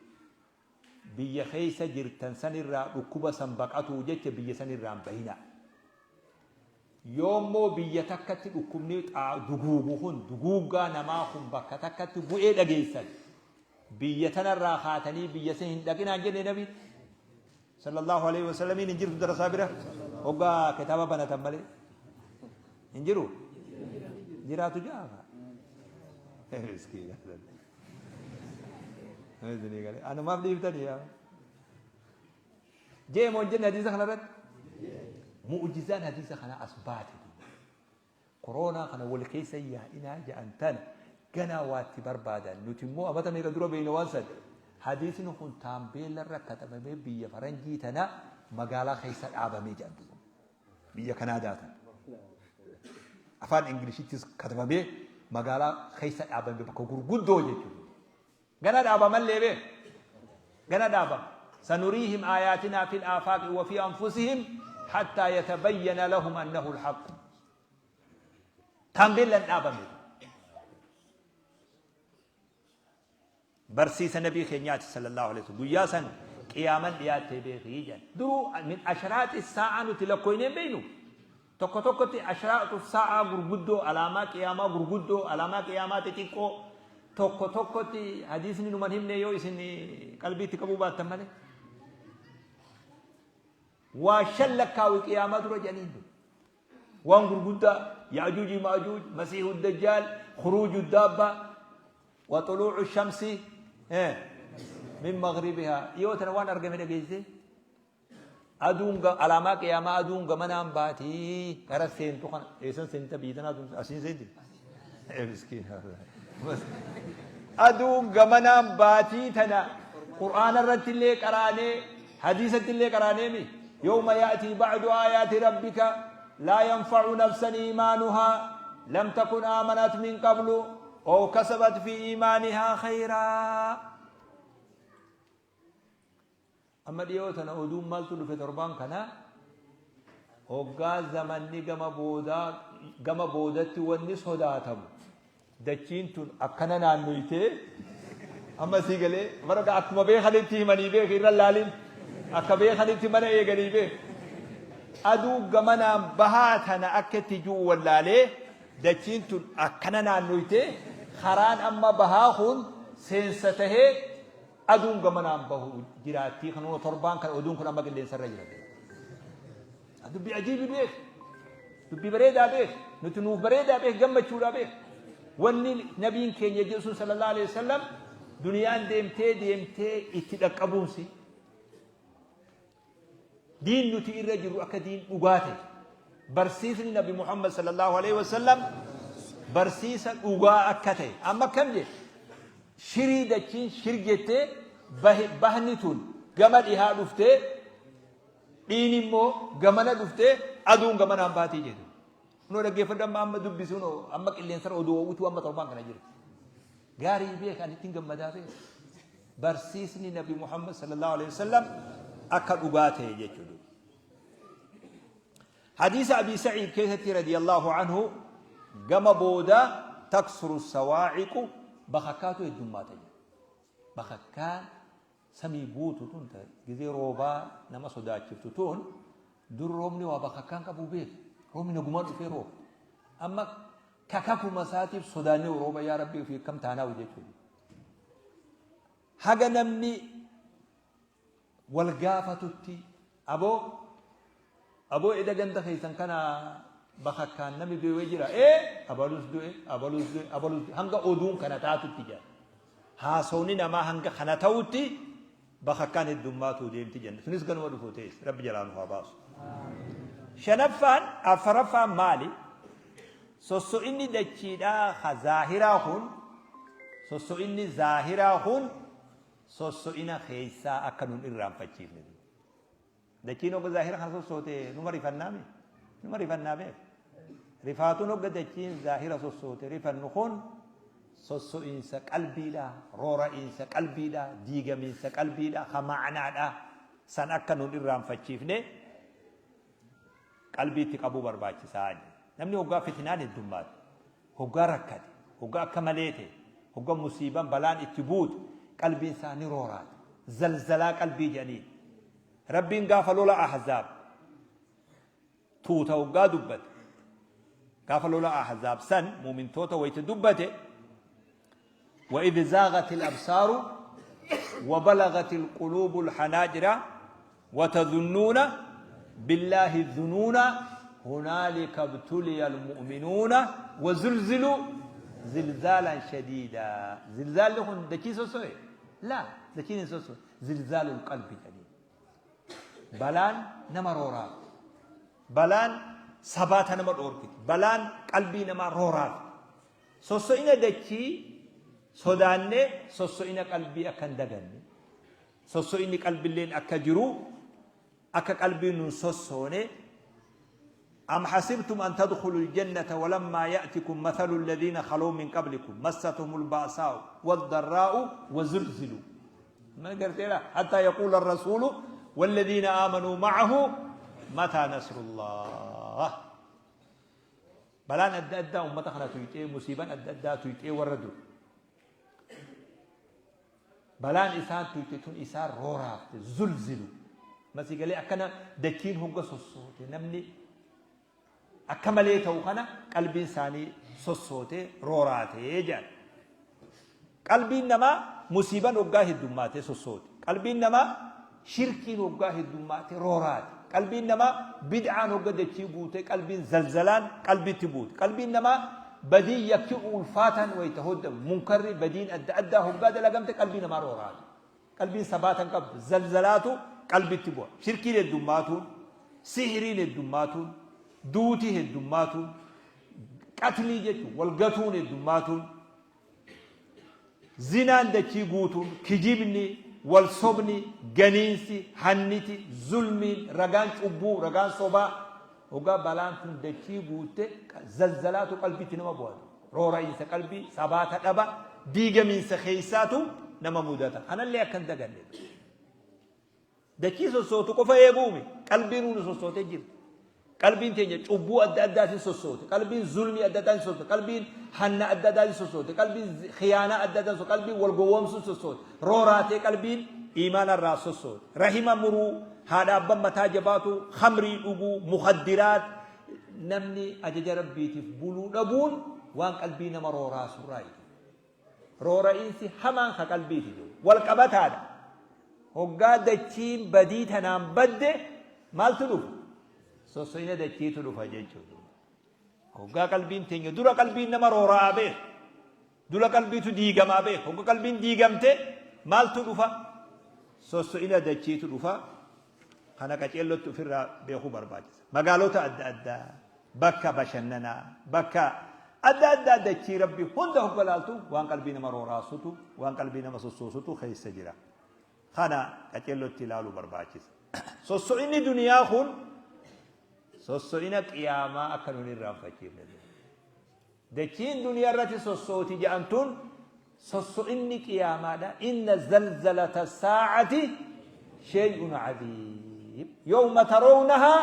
biyya keessa jirtan sanirraa dhukkuba san baqatuu jecha biyya sanirraa hin bahinaa. Yoommoo biyya takkatti dhukkubni duguugu kun duguuggaa namaa kun bakka takkatti bu'ee dhageessan, biyya tanarraa kaatanii biyya san hin dhaqinaan jenne nabiin. Sallallahu alaihi wasallamiin hin jirtu darasaa bira hoggaa kitaaba banatan malee hin jiru jiraatu jaafa. Miskiina. Isinii galee anumaaf dhiiftanii yaa. Jee moo hin jenne hadiisa kanarratti? Mu'jizaan hadiisa kanaa as baate. Koroonaa kana wal keessa hin yaa'inaa ja'an tana ganaa waa itti barbaadan. Nuti immoo amata meeqa dura beeyna waan san. Hadiisni kun taambeella irra katabamee biyya faranjii tana magaalaa keessa dhaabamee ja'an duuba. Biyya Kanaadaa tana. Afaan Ingilishittis katabamee magaalaa keessa dhaabame bakka gurguddoo jechuudha. Gana dhaabamallee beek. Gana dhaabama. Sanuriihim aayaatinaa fil aafaaqi wa fi anfusihim hattaa yatabayyana lahum annahu alhaq. Taambeellan dhaabame. Barsiisa nabii keenyaati sallallahu alaihi wasallam. Guyyaa san qiyaaman dhiyaattee beekii jedhan. Duruu min ashraaxi saa'aa nuti lakkoynee beeynu. Tokko tokkotti ashraaxu saa'aa gurguddoo, alaamaa qiyaamaa gurguddoo, alaamaa qiyaamaa xixiqqoo, tokko tokkotti hadiisni numan himne yoo isin qalbiitti qabuu baattan malee. Waa shan lakkaawi qiyaamaa dura jedhanii hin waan gurguddaa yaajuuji maajuuj, masiihu dajjaal, khuruuju daabba, wa xuluucu shamsi min maghribihaa. Dhiyoo tana waan argame dhageessee. Aduun alaamaa qiyaamaa aduun gamanaan baati gara seentu kana eessan seenta biyya tanaa aduun asiin seenti. Miskiina. Aduun gamanaan baatii tana qur'aana irratti illee qaraanee hadiisatti illee qaraanee mi yawma ya'tii ba'du aayaati rabbika laa yanfa'u nafsan iimaanuhaa lam takun aamanat min qablu aw kasabat fi iimaanihaa khayraa. Amma dhiyoo tana oduun maaltu dhufe torbaan kana hoggaa zamanni gama boodaa gama boodatti wanni sodaatamu dachiin tun akkana naannoytee amma sii galee bara akkuma beekanitti himanii beeki irra laalin akka beekanitti mana eeganii beek aduu gamanaan bahaa tana akka itti ju'u wallaalee dachiin tun akkana naannoytee karaan amma bahaa kun seensa tahee Aduun gamanaan bahu jiraattii kanuma torbaan kana oduun kun amma qilleensarra jira. Dubbii ajiibi beek. Dubbii bareedaa beek. Nuti nuuf bareedaa beek gammachuudhaa beek. Wanni nabiin keenya jedhu sun sallallahu alaihi wasallam duniyaan deemtee deemtee itti dhaqqabuunsi diin nuti irra jirru akka diin dhugaa ta'e barsiisni nabi Muhammad sallallahu alaihi wasallam barsiisa dhugaa akka ta'e amma akkam jedhe shirii dachiin shir jettee bahni tun gama dhihaa dhuftee dhiin immoo gamana dhuftee aduun gamanaan baatii jedhu. Kunoo dhaggeeffadhu amma amma dubbisi kunoo amma qilleensarra oduu oowwituu amma torbaan kana jirti. Gaarii beeka ani ittiin gammadaa beeka. Barsiisni Nabi Muhammad sallallahu alaihi wasallam akka dhugaa ta'e jechuudha. Hadiisa Abi Sa'iid keessatti radiyallahu anhu gama booda taksuru sawaa'iqu bakakkaatu heddummaata jedha. Bakakkaan samii guutu tun ta gizee roobaa nama sodaachiftu tun dur roobni waa bakakkaan qabuu beeku. Roobni nagumaan dhufee rooba. Amma kakakuma isaatiif sodaannee rooba yaa rabbii ofii akkam taanaa jechuudha. Haga namni wal gaafatutti aboo aboo eda ganda keessan kana bakakkaan namni du'e wayii jira ee abalus du'e abalus du'e abalus du'e hanga oduun kana taatutti jira haasawni namaa hanga kana ta'utti bakakkaan heddummaatuu deemti jenna sunis ganuma dhufuu ta'es rabbi jalaa nu haa baasu. Shanaffaan afaraffaan maali? Sosso'inni dachiidhaa ka zaahiraa kun sosso'inni zaahiraa kun sosso'ina keessaa akka nun irraanfachiifne. Dachiin hogga zaahira kana sossoote numa rifannaa mi? Numa rifannaa beek. Rifaatuun hogga dachiin zaahira sossoote rifannu kun sosso'iinsa qalbiidha, roora'iinsa qalbiidha, diigamiinsa qalbiidha, ka ma'anaadha. San akka nun irraanfachiifne qalbiitti qabuu barbaachisaa jedhe. Namni hoggaa fitnaan heddummaate, hoggaa rakkate, hoggaa akka malee ta'e, hoggaa musiiban balaan itti buute qalbiin isaa ni rooraate. Zalzalaa qalbii jedhaniin. Rabbiin gaafa lola Ahzaab tuuta hoggaa dubbate, gaafa lola Ahzaab san muumintoota wayta dubbate, وإذ زاغت الأبصار وبلغت القلوب الحناجر وتظنون بالله الظنون هنالك ابتلي المؤمنون وزلزلوا زلزالا شديدا. زلزال لهم دكي سوسوي لا دكي سوسوي، زلزال القلب جديد. Balaan nama rooraafti. Balaan sabaata nama dhoorkiti. Balaan qalbii namaa rooraafti. Sosso'ina dachii sodaannee sosso'ina qalbii akka hin daganne, sosso'inni qalbilleen akka jiru akka qalbiin nun sossoone. Am hasibtum an tadkhulul jannata walammaa ya'tikum mathalul ladhiina khalaw min qablikum massathumul ba'saa'u wad-darraa'u wa zulzilu ma garteera hattaa yaquula ar-rasuulu walladhiina aamanuu ma'ahu mataa nasrullah. Balaan adda addaa ummata kana tuyxee, musiiban adda addaa tuyxee warra dur balaan isaan tuyxe tun isaan rooraafte. Zulzilu masii galee akkana dachiin hogga sossoote namni akka malee ta'u kana qalbiin isaanii sossoote rooraate jedhan. Qalbiin namaa musiiban hoggaa heddummaate sossoote. Qalbiin namaa shirkiin hoggaa heddummaate rooraate. Qalbiin namaa bid'aan hogga dachii guute qalbiin zalzalaan qalbitti buute. Qalbiin namaa badiin yakki ulfaataan wayita hoddamu munkarri badiin adda addaa hoggaa dalagamte qalbii namaa rooraate. Qalbiin sabaata hin qabdu. Zalzalaatu qalbitti bu'a. Shirkiin heddummaatuun, sihiriin heddummaatuun, duuti heddummaatuun, qatlii jechuun wal gatuun heddummaatuun, zinaan dachii guutuun, kijibni, wal sobni, ganiinsi, hanniti, zulmiin, ragaan cubbuu, ragaan sobaa, hoggaa balaan tun dachii guutte zalzalaatu qalbitti nama bu'a. Roora'iinsa qalbii, sabaata dhaba, diigamiinsa keessaatu nama mudata. Kanallee akka hin daganne. Dachii sossootu qofa eeguumi. Qalbiin nu sossootee jirti. Qalbiin teenya cubbuu adda addaatiin sossoote. Qalbiin zulmii adda addaatiin sossoote. Qalbiin hanna adda addaatiin sossoote. Qalbiin khiyaanaa adda addaatiin sossoote. Qalbiin wal gowwoomsuun sossoote. Rooraatee qalbiin iimaana irraa sossoote. Rahima muruu, haadha abban mataa jabaatu, khamrii dhuguu, mukaddiraat, namni ajaja Rabbiitiif buluu dhabuun waan qalbii nama rooraasurraayi. Roora'iinsi hamaan ka qalbiiti jiru. Wal qabataadha. Hoggaa dachiin badii tanaan badde maaltu dhufa? Sosso'ina dachiitu dhufa jechuudha. Hoggaa qalbiin teenya dura qalbiin nama roora'aa beeka. Dura qalbiitu diigamaa beeka. Hoggaa qalbiin diigamte maaltu dhufa? Sosso'ina dachiitu dhufa. Kana qaceellotti ofirraa beekuu barbaachisa. Magaalota adda addaa, bakka bashannanaa, bakka adda addaa dachii Rabbi hunda hogga laaltu waan qalbii nama rooraasutu, waan qalbii nama sossoosutu keessa jira. Kana qaceellotti ilaaluu barbaachisa. Sosso'inni duniyaa kun sosso'ina qiyaamaa akka nun irraanfachiifne. Dachiin duniyaa irratti sossooti jedhan tun sosso'inni qiyaamaadha. Inna zalzalata saa'ati shay'un 'aziim. Yawma tarawnahaa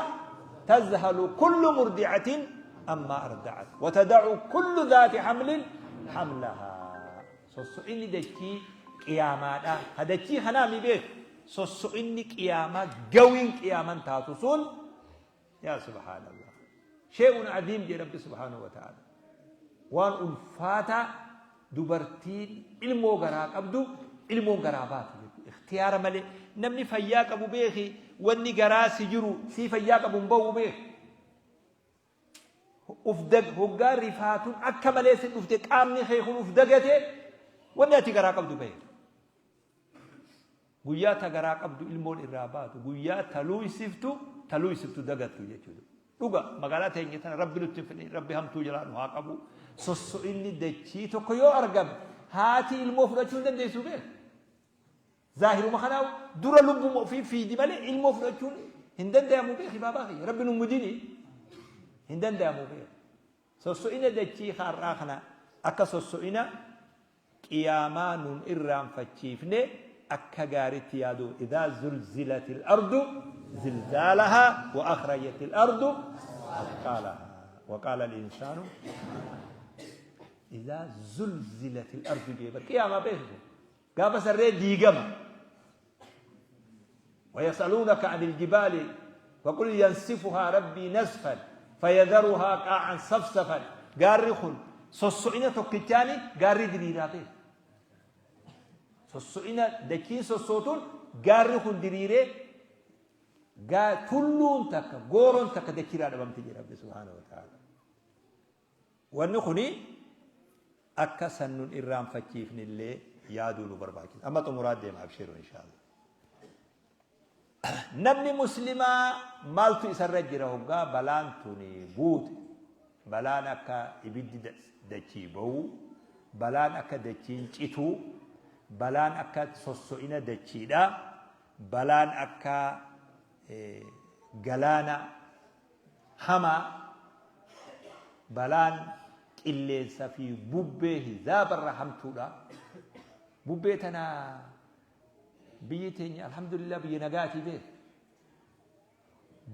tazhalu kullu murdi'atin amma arda'at wa tada'u kullu dhaati hamlin hamlahaa. Sosso'inni dachii qiyaamaadha. Ka dachii kanaa mi beeku. Sosso'inni qiyaamaa gawiin qiyaaman taatu sun Yaa subhaanallah. Shay'un aziim jedhe Rabbi subhaanahu wa ta'ala. Waan ulfaataa dubartiin ilmoo garaa qabdu ilmoon garaa baatu jechuudha. Ikhtiyaara malee namni fayyaa qabu beeki, wanni garaa si jiru sii fayyaa qabu hin bahu beeki. Uf dag hoggaa rifaatuun akka malee si dhufte qaamni kee kun uf dagate wanni ati garaa qabdu bahe. Guyyaa ta garaa qabdu ilmoon irraa baatu, guyyaa ta luuysiftu ta luuysiftu dagattu jechuudha. Dhuga magaalaa teenya tana Rabbi nutti hin fidin, Rabbi hamtuu jalaa nu haa qabu. Sosso'inni dachii tokko yoo argame haati ilmoo fudhachuu hin dandeessu beek. Zaahiruma kanaa dura lubbuma ofii fiidi malee ilmoo fudhachuun hin dandayamu beeki baabaa kiyya. Rabbi nu mudini hin dandayamu beek. Sosso'ina dachii har'aa kana akka sosso'ina qiyaamaa nun irraanfachiifne. Akka gaaritti yaaduu idaa zulzilatil ardu zilzaalahaa wa akhrajatil ardu athqaalahaa wa qaala al-insaanu idaa zulzilatil ardu jee bar qiyaamaa beeksisu gaafa sarree diigama. ويسألونك عن الجبال فقل ينسفها ربي نسفا فيذرها قاعا صفصفا. Gaarri kun sosso'ina tokkichaani gaarri diriiraa ta'e. Sosso'ina dachiin sossootuun gaarri kun diriiree tulluun takka gooroon takka dachiirraa dhabamti jedha Rabbi subhaanahu wa ta'ala. Wanni kuni akka san nun irraanfachiifnillee yaaduu nu barbaachisa. Amma xumuraa deema abshiru inshaallah. Namni muslimaa maaltu isarra jira hoggaa balaan tuni buute? Balaan akka ibiddi dachii ba'uu, balaan akka dachiin cituu, balaan akka sosso'ina dachiidha, balaan akka galaana hamaa, balaan qilleensa fi bubbee hizaabarra hamtuudha. Bubbee tana biyyi teenya alhamdulillah biyya nagaatii beek.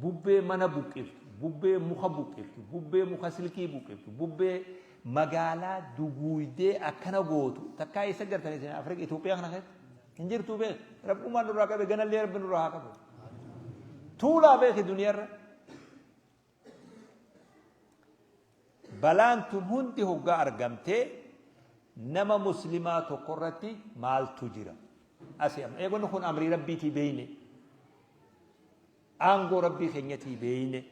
Bubbee mana buqqiftu, bubbee muka buqqiftu, bubbee muka silkii buqqiftu, bubbee magaalaa duguuydee akkana gootu takkaa eessa gartan isin Afrika Itoophiyaa kana keessa hin jirtuu beek. Rabbumaan nurraa qabe ganallee Rabbi nurraa haa qabu. Tuulaa beeki duniyaarra. Balaan tun hundi hoggaa argamtee nama muslimaa tokko irratti maaltu jira? Asi amma eegonni kun amrii Rabbiitii beeyne. Aangoo Rabbii keenyatii beeyne.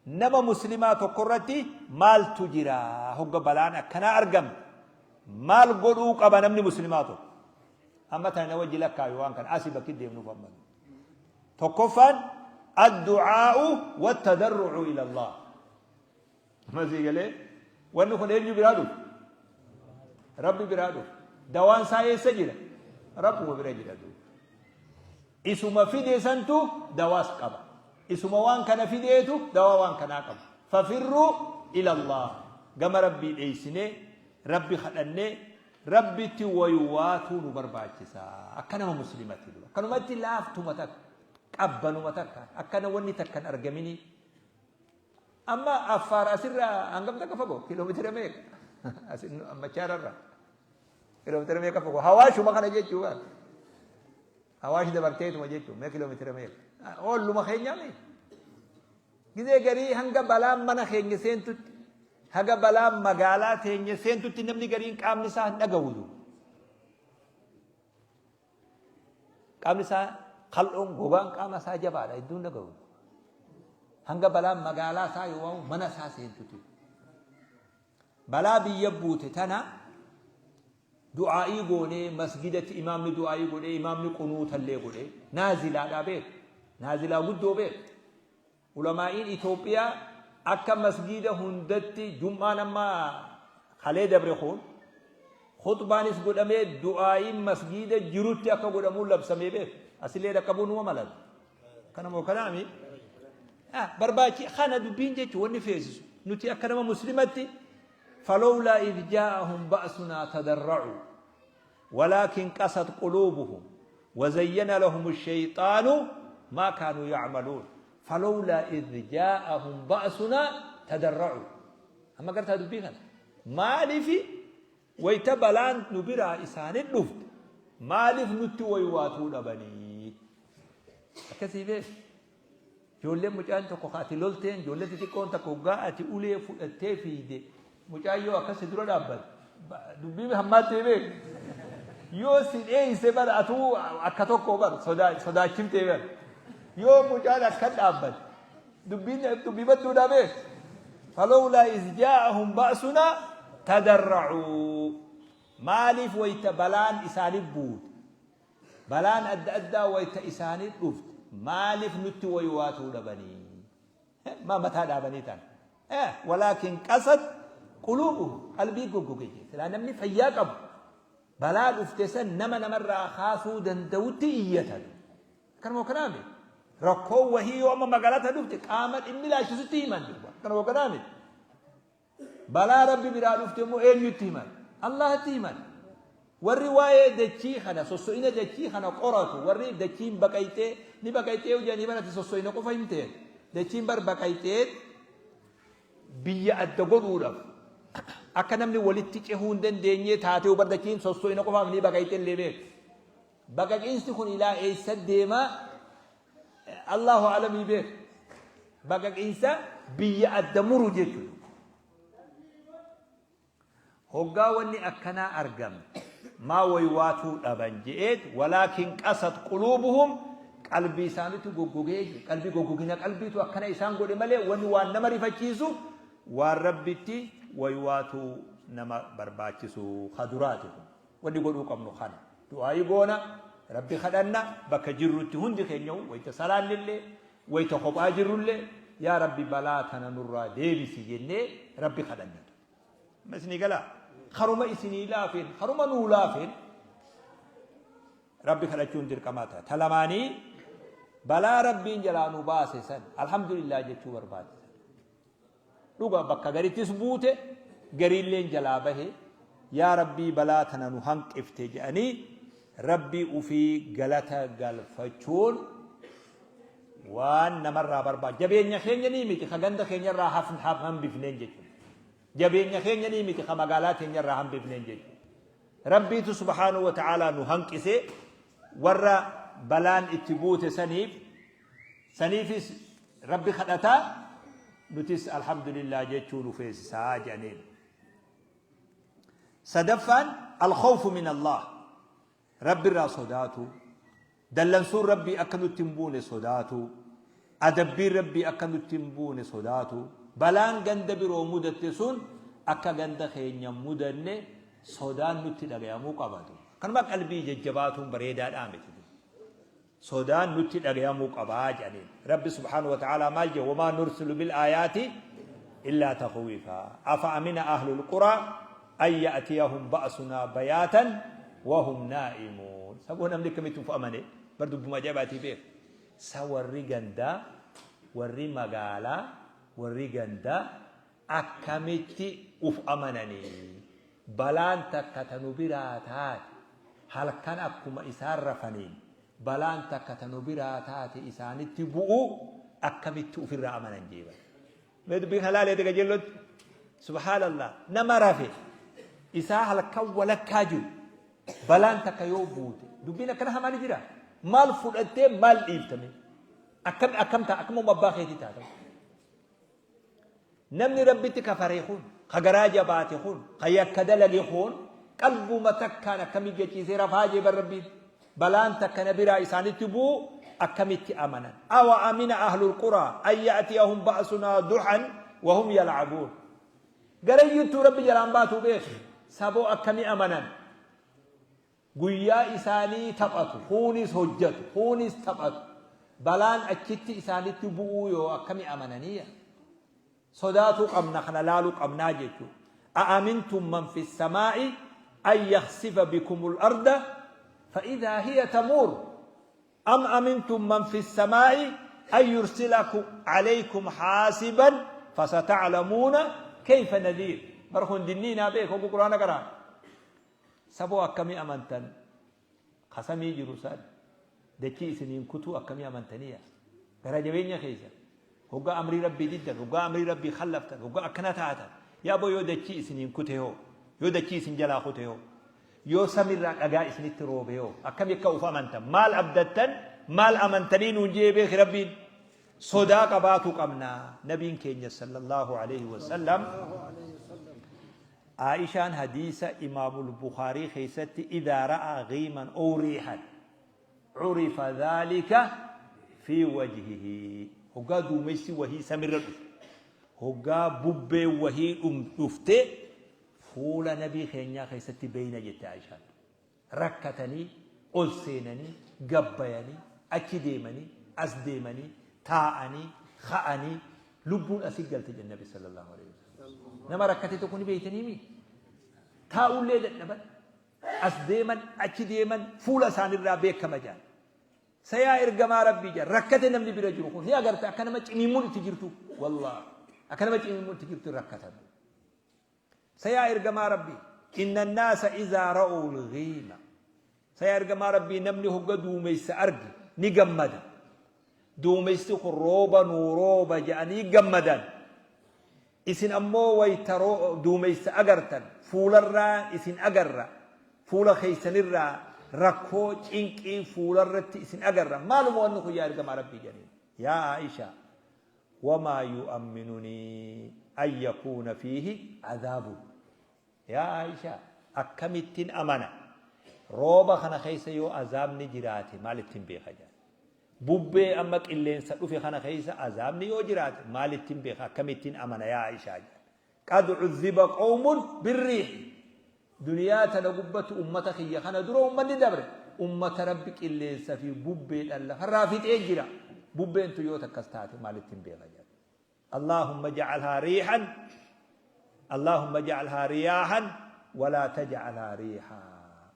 Nama muslimaa tokko irratti maaltu jira? Hogga balaan akkanaa argamte maal godhuu qaba namni muslimaa tokko? Amma tana na wajji lakkaayu waan kana asi bakki deemnuuf amma. Tokkoffaan addu'aa'u wattadarru'u ila Allah. Amma sii galee wanni kun eenyu biraa dhufu? Rabbi biraa dhufu. Dawaan isaa eessa jira? Rabbuma bira jira duuba. Isuma fide santu dawaas qaba. Isuma waan kana fideetu dawaa waan kanaa qaba. Fafirruu ila Allah. Gama Rabbii dheeysinee, Rabbi kadhannee, Rabbitti waywaatuu nu barbaachisa. Akka nama muslimatti dura. Akkanumatti laaftuma takka, qabbanuma takka, akkana wanni takka hin argaminii. Amma Affaar asirraa hangam takka fagoo? Kiiloomeetira meeqa? Asin Machaararraa. Kiiloomeetira meeqa fagoo? Hawaashuma kana jechuu bara. Hawaash dabarteetuma jechuu mee kiiloomeetira meeqa? Oolluma keenyaa mee? Gizee garii hanga balaan mana keenya seentutti, haga balaan magaalaa teenya seentutti namni gariin qaamni isaa hin dhagahu. Qaamni isaa kal'oon gogaan qaama isaa jabaadha hedduun dhagahu. Hanga balaan magaalaa isaa yoo waamu mana isaa seentutti. Balaa biyya buute tana du'aa'ii goonee masgidatti imaamni du'aa'ii godhee imaamni qunuutallee godhee naazilaadhaa beeku. Naazilaa guddoo beeku. Ulamaa'iin Itoophiyaa akka masgiida hundatti jum'aan amma kalee dabre kun khuxbaanis godhamee du'aa'iin masgiida jirutti akka godhamuun labsamee beeku. Asillee dhaqqabuu numa malata. Kana moo kanaami? Barbaachi kana dubbiin jechuun wanni feesisu nuti akka nama muslimatti falowlaa idh jaa'ahum ba'sunaa tadarra'u walaakin qasat quluubuhum wazayyana lahum shayxaanu maa kaanuu ya'maluun falowlaa idh jaa'ahum ba'sunaa tadarra'u. Amma gartaa dubbii kana maalifi wayta balaan nu biraa isaanit dhufte maaliif nutti waywaatuu dhabanii? Akkasii beek. Ijoolleen mucaan tokko ka ati lolteen ijoolleen xixiqqoon takka hoggaa ati ulee fudhattee fiiyde mucaan yoo akkas si dura dhaabbate dubbii hammaattee beek. Yoo si dheeyse bar atuu akka tokko bar sodaachimtee bar. Yoo mucaan akkan dhaabbate dubbiin dubbii badduudhaa beek. Falawlaa iz jaa'ahum ba'sunaa tadarra'uu. Maaliif wayta balaan isaanif buute Balaan adda addaa wayta isaanii dhufte maaliif nutti waywaatuu dhabanii? Maa mataa dhaabanii ta'an? Walaakin qasat quluubuhum qalbii goggoge jee. Silaa namni fayyaa qabu balaa dhufte san nama namarraa kaasuu danda'utti iyyatan. Akkanuma kanaa miti. Rakkoon wahii yoo amma magaalaa tana dhufte qaama dhimmi ilaalchisutti himan. Akkanuma kanaa miti. Balaa Rabbi biraa dhufte immoo eenyutti himan? Allahatti himan. Warri waa'ee dachii kana, sosso'ina dachii kana qoratu, warri dachiin baqayxee, ni baqayxee yoo jedhanii barate sosso'ina qofa hin ta'e. Dachiin bar baqayxee biyya adda godhuudhaaf akka namni walitti cehuu hin dandeenye taatee bar dachiin sosso'ina qofaaf ni baqayxee illee beeku. Baqaqiinsi kun ilaa eessa deema? Allahu alamii beeku. Baqaqiinsa biyya adda muru jechuudha. Hoggaa wanni akkanaa argamte maa waywaatuu dhaban je'eet walaakin qasat quluubuhum qalbii isaanitu goggogee je qalbii goggogina qalbiitu akkana isaan godhe malee wanni waan nama rifachiisu waan Rabbitti waywaatuu nama barbaachisu ka duraati kun wanni godhuu qabnu kana du'aa'ii goona Rabbi kadhanna bakka jirrutti hundi keenyahu wayta salaannillee wayta kophaa jirrullee yaa Rabbi balaa tana nurraa deebisi jennee Rabbi kadhanna. Amma isinii galaa? Karuma isinii laafeen, karuma nuu laafeen Rabbi kadhachuun dirqamaa ta'a. Ta lamaanii balaa Rabbiin jalaa nu baase san alhamdulillah jechuu barbaachisa. Dhuga bakka garittis buute gariilleen jalaa bahe yaa Rabbii balaa tana nu hanqifte jedhanii Rabbii ufii galata galfachuun waan namarraa barbaadu. Jabeenya keenya nii miti ka ganda keenyarraa hambifneen jechuudha. Jabeenya keenya nii miti ka magaalaa teenyarraa hambifneen jechuudha. Rabbiitu subhaanahu wa ta'aalaa nu hanqise warra balaan itti buute saniif saniifis Rabbi kadhataa nutis alhamdulillah jechuu nu feesisaa jedhaniin. Sadaffaan alkhawfu min Allah. Rabbirraa sodaatuu, dallansuun Rabbii akka nutti hin buune sodaatuu, adabbiin Rabbii akka nutti hin buune sodaatuu, balaan ganda biroo mudatte sun akka ganda keenya hin mudanne sodaan nutti dhagayamuu qaba. Akkanuma qalbii jajjabaatuun bareedaadhaa miti. Sodaan nutti dhagayamuu qaba jedhaniin. Rabbi subhaanahu wa ta'aalaa maal jedhe? Wamaa nursilu bil aayaati illaa takhwiifaa. Afa amina ahlul quraa an ya'tiyahum ba'sunaa bayaatan wahum naa'imuun. Saboo namni akkamitti uf amane? Bar dubbuma ajaa'ibaatii beeka. Sa warri gandaa, warri magaalaa, warri gandaa akkamitti uf amananii? Balaan takka ta nu biraa taate, halkan akkuma isaan rafaniin balaan takka ta nu biraa taate isaanitti bu'uu akkamitti ufirraa amanan jee bar. Mee dubbii kana laaleeti qajeellotti. Subhaanallah nama rafe isaa halkan walakkaa jiru balaan takka yoo buute dubbiin akkana hamaa ni jira. Maal fudhattee maal dhiiftame? Akkam akkam ta'a akkam abbaa keetii taata. Namni Rabbitti kafare kun, ka garaa jabaate kun, ka yakka dalage kun, qalbuma takkaan akkami gachiisee rafaa jee bar Rabbiin. Balaan takka na biraa isaanitti bu'u akkamitti amanan. Awa amina ahlul quraa an ya'tiyahum ba'sunaa duhan wa hum yal'abuun. Garayyuttuu Rabbi jalaan baatuu beeki. Saboo akkami amanan. Guyyaa isaanii taphatu, kuunis hojjatu, kuunis taphatu. Balaan achitti isaanitti bu'uu yoo akkami amananii? Sodaatuu qabna kana laaluu qabnaa jechuudha. A'amintum man fi samaa'i an yakhsifa bikumul arda fa'idhaa hiya tamuur. Am amintum man fi samaa'i an yursila alaykum haasiban fasata'lamuuna kayfa nadhiir. Bar kun dinniinaa beek hogguu quraana qara'an. Saboo akkamii amantan ka samii jiru san dachii isiniin kutuu akkamii amantanii yaa garaa jabeenya keessan hoggaa amrii rabbii diddan hoggaa amrii rabbii khallaftan hoggaa akkana taatan yaa boo yoo dachii isiniin kute hoo yoo dachii isin jalaa kute hoo yoo samirraa dhagaa isinitti roobe hoo akkami akka uf amantan maal abdattan maal amantanii nuun jee beeki rabbiin sodaa qabaatu qabna nabiin keenya sallallahu alaihi wasallam Aa'ishaan hadiisa Imaamul Bukhaarii keessatti idhaa ra'aa ghiiman ow riihan curifa dhaalika fii wajhihi hoggaa duumessi wahii samirra dhufu hoggaa bubbeen wahii dhufte fuula nabii keenyaa keessatti beeyna jette Aa'ishaan. Rakkatanii ol seenanii gabbayanii achi deemanii as deemanii taa'anii ka'anii lubbuun asi galte jedhan nabi sallallahu alaihi wasallam. Nama rakkate tokko ni beeytanii mi? Taa'ullee dadhaban as deeman achi deeman fuula isaanirraa beekama jedhan. Sayaa ergamaa rabbii jedhan rakkate namni bira jiru kun ni agarta akka nama cimiimmuun itti jirtu wallaahi akka nama cimiimmuun itti jirtu rakkatan. Sa yaa ergamaa Rabbii! Inna annaasa izaa ra'uu lghiima. Sa yaa ergamaa Rabbii namni hogga duumeysa arge ni gammada. Duumeysi kun rooba nuu rooba je'anii gammadan. Isin ammoo wayta duumeysa agartan fuularraa isin agarra. Fuula keeysanirraa rakkoo cinqii fuularratti isin agarra. Maaluma wanni kun yaa ergamaa Rabbii jedhaniin. Yaa Aa'ishaa wamaa yu'amminunii an yakuuna fiihi azaabun. Yaa Aa'ishaa akkamittin amana rooba kana keessa yoo azaabni jiraate maalittin beeka jedhan. Bubbee amma qilleensa dhufe kana keessa azaabni yoo jiraate maalittin beeka akkamittin amana yaa Aa'ishaa jedhan. Qad cuzziba qawmun birriihi. Duniyaa tana gubbatti ummata kiyya kana dura ummanni dabre ummata Rabbi qilleensa fi bubbeedhaan lafarraa fixee jira. Bubbeen tun yoo takkas taate maalittin beeka jedhan. Allaahumma ja'alhaa riihan Allaahumma ja'alhaa riyaahan walaa taj'alhaa riihaa.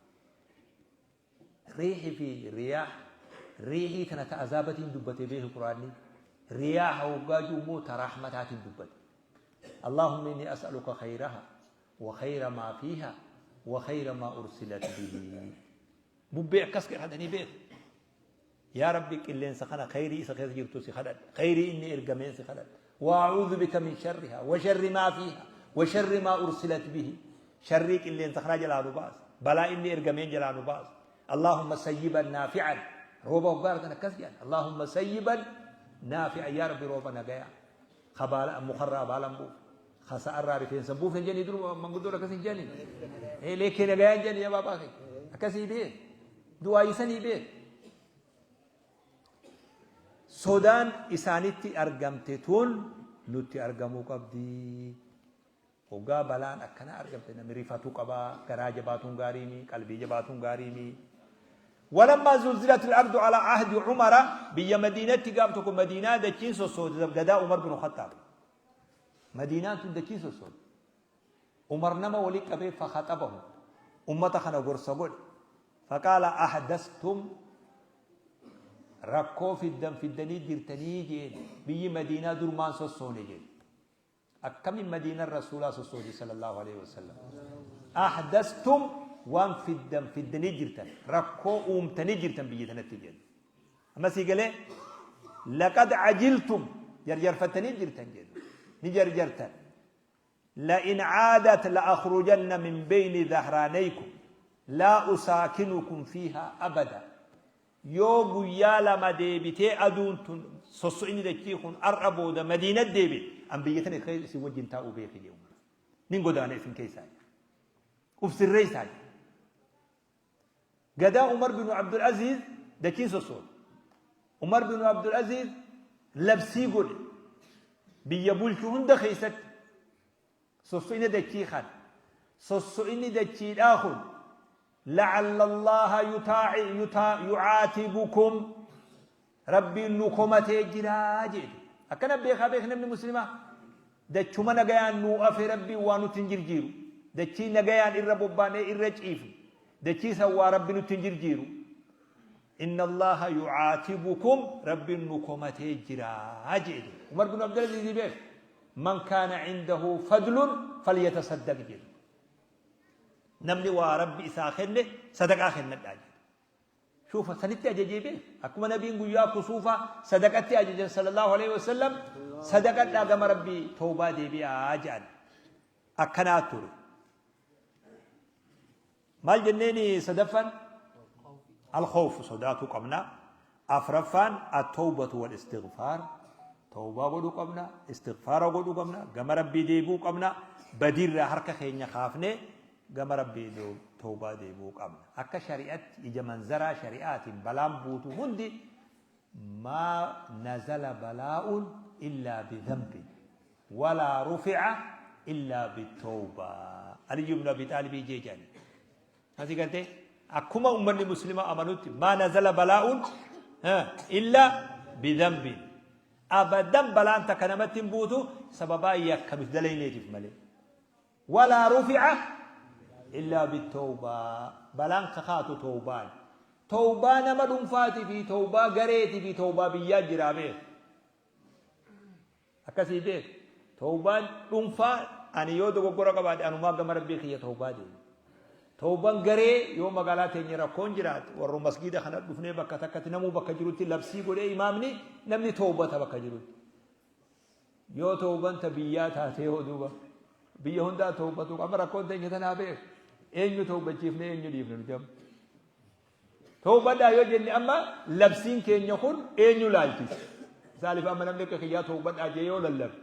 Riihi fi riyaah riihii tana ta azaabatiin dubbate beeki quraanni. Riyaaha hoggaa jiru immoo ta rahmataatiin dubbate. Allaahumma inni as'aluka khayraha wa khayra maa fiiha wa khayra maa ursilat bihi. Bubbee akkas kadhatanii beeku. Yaa Rabbi qilleensa kana khayrii isa keessa jirtu si kadhadha. Khayrii inni ergameen si kadhadha. Wa a'uudhu bika min sharriha wa sharri maa fiiha wa sharri maa ursilat bihi. Sharrii qilleensa kanaa jalaa nu baasi. Balaa inni ergameen jalaa nu baasi. Allaahumma sayyiban naafi'an. Rooba hoggaa argan akkas jedhan. Allaahumma sayyiban naafi'an. Yaa Rabbi rooba nagayaa. Ka baala mukarraa baala hin buufne. Ka sa'arraa rifeensa hin buufne hin jedhanii dur manguddoon akkas hin jedhanii. Leekkee nagayaa hin jedhanii yaa baabaa kee. Akkasii beek. Du'aayii sanii beek. Sodaan isaanitti argamte tun nutti argamuu qabdi. Hoggaa balaan akkanaa argamte namni rifatuu qaba, garaa jabaatuun gaariimi, qalbii jabaatuun gaariimi. Walammaa zulzilat al-ardu ala ahdi Umara biyya Madiinatti gaaf tokko Madiinaa dachiin sossoote gadaa Umar bin Khattaab. Madiinaan tun dachiin sossoote. Umar nama wali qabee fakhaxabahu ummata kana gorsa godhe. Faqaala ahdastum rakkoo fiddan fiddanii jirtanii jeen biyyi Madiinaa durmaan sossoone jeen. Akkamiin Madiinan Rasuulaa sossooti sallallahu aleyhi wasallam. Ahdastum waan fiddan fiddanii jirtan rakkoo uumtanii jirtan biyya tanatti jedhe. Amma sii galee laqad cajiltum jarjarfattanii jirtan jedhe. Ni jarjartan. La'in caadat la'akhrujanna min beyni dhahraanaykum laa usaakinukum fiihaa abada. Yoo guyyaa lama deebitee aduun tun sosso'inni dachii kun ar'a booda Madiinatti deebi'e an biyya tana keessa isin wajjin taa'uu beeki jee Umar. Nin godaana isin keessaa jee. Uf sirreessaa jee. Gadaa Umar binu Abdul Aziz dachiin sossoote. Umar binu Abdul Aziz labsii godhe. Biyya bulchu hunda keessatti Sosso'ina dachii kana. Sosso'inni dachiidhaa kun la'alla Allaaha yucaatibukum Rabbiin nu komatee jiraa jedhe. Akkana beekaa beek namni muslimaa. Dachuma nagayaan nuu afe Rabbiin waa nutti hin jirjiiru. Dachii nagayaan irra bobbaanee irra ciifne. Dachii san waa Rabbi nutti hin jirjiiru. Inna Allaaha yucaatibukum Rabbiin nu komatee jiraa jedhe. Umar bin Abdulaziz beek. Man kaana cindahu fadlun falyatasaddaq jedhe. Namni waa Rabbi isaa kenne sadaqaa kennadhaa jedhe. Shuufa sanitti ajajee beek. Akkuma nabiin guyyaa kusuufa sadaqatti ajajan sallallahu alaihi wasallam sadaqadhaa gama Rabbii tawbaa deebi'aa jedhan. Akkanaa ture. Maal jenneeni sadaffaan? Al-khawfu sodaatuu qabna. Afraffaan at-tawbatu wal istighfaar. Tawbaa godhuu qabna, istighfaara godhuu qabna, gama Rabbii deebi'uu qabna, badiirraa harka keenya kaafnee gama Rabbii tawbaa deebi'uu qabna. Akka shari'atti ija manzaraa shari'aatiin balaan buutu hundi maa nazala balaa'un illaa bidhanbin walaa rufi'a illaa bitawbaa. Aliyyu ibn Abi Xaalibii jee jedhani. Asii galtee akkuma ummanni muslimaa amanutti maa nazala balaa'un illaa bidhanbin. Abadan balaan takka namatti hin buutu sababaa yakka nuti dalayneetiif malee. Walaa rufi'a illaa bitawbaa. Balaan kakaatu tawbaan. Tawbaa nama dhuunfaatii fi tawbaa gareetii fi tawbaa biyyaa jiraa beeku. Akkasii beeku. Tawbaan dhuunfaa ani yoo dogoggora qabaadhe anumaa gama rabbii kiyya tawbaa deema. Tawban garee yoo magaalaa teenya rakkoon jiraate warra masgiida kana dhufnee bakka takkatti namuu bakka jirutti labsii godhee imaamni namni tawbata bakka jirutti. Yoo tawban ta biyyaa taatee hoo duuba biyya hundaa tawbatu amma rakkoon teenya tanaa beek eenyu tawbachiifne eenyu dhiifne nuti amma. Tawbadhaa yoo jenne amma labsiin keenya kun eenyu laalchisa. Misaaliif amma namni akka kiyyaa tawbadhaa jee yoo lallabe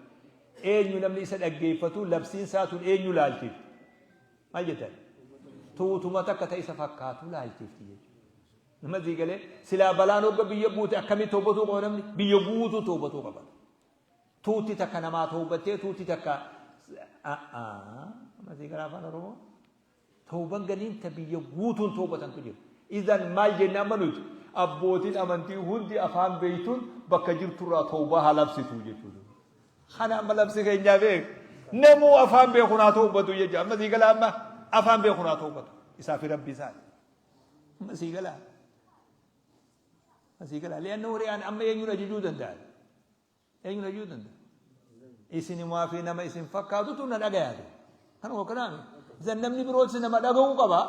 eenyu namni isa dhaggeeffatu labsiin isaa tun eenyu laalchifti. Maal jettan? Tuutuma takka ta isa fakkaatu laalchifti jechuudha. Nama sii galee silaa balaan hogga biyya buute akkamitti tawbatuu qaba namni? Biyya guutuu tawbatuu qaba. Tuutti takka namaa tawbattee tuutti takka amma sii galaa afaan Oromoo? Tawban galiin ta biyya guutuun tawbatantu jira. Idan maal jenna amma nuti? Abbootiin amantii hundi afaan beeytuun bakka jirturraa tawbaa haa labsitu jechuudha. Kana amma labsi keenyaa beek. Namuu afaan beekuun haa tawbatu jechuudha. Amma sii galaa amma afaan beekuun haa tawbatu. Isaa fi rabbi isaa. Amma sii galaa. Amma sii galaa. Li'anna huriyaan amma eenyuun ajajuu danda'an? Eenyuun ajajuu danda'a? Isinumaa fi nama isin fakkaatutu na dhagayaate. Kanuma kanaami. Isan namni biroos nama dhaga'uu qaba.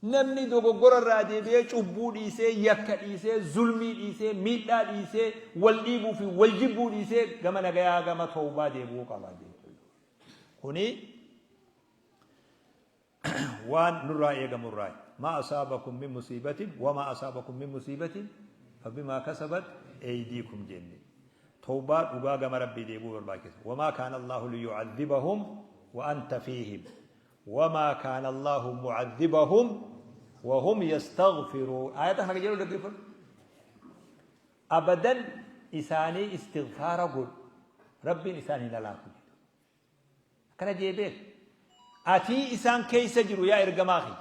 Namni dogoggora irraa deebi'ee cubbuu dhiisee, yakka dhiisee, zulmii dhiisee, miidhaa dhiisee, wal dhiibuu fi wal jibbuu dhiisee gama nagayaa gama tawbaa deebi'uu qaba jechuudha. Kuni waan nurraa eegamu irraa. Maa asaabakum min musiibatin wamaa asaabakum min musiibatin fabimaa kasabat eydiikum jenne. Tawbaa dhugaa gama Rabbii deebi'uu barbaachisa. Wamaa kaana Allaahu liyu'adhibahum wa anta fiihim. Wamaa kaana Allaahu mu'adhibahum wa hum yastaghfiruun. Aayata kana jedhu dhaggeeffadhu. Abadan isaanii istighfaara godhu. Rabbiin isaan hin halaaku jedhu. Akkana jee beek. Atii isaan keessa jiru yaa ergamaa kiyya.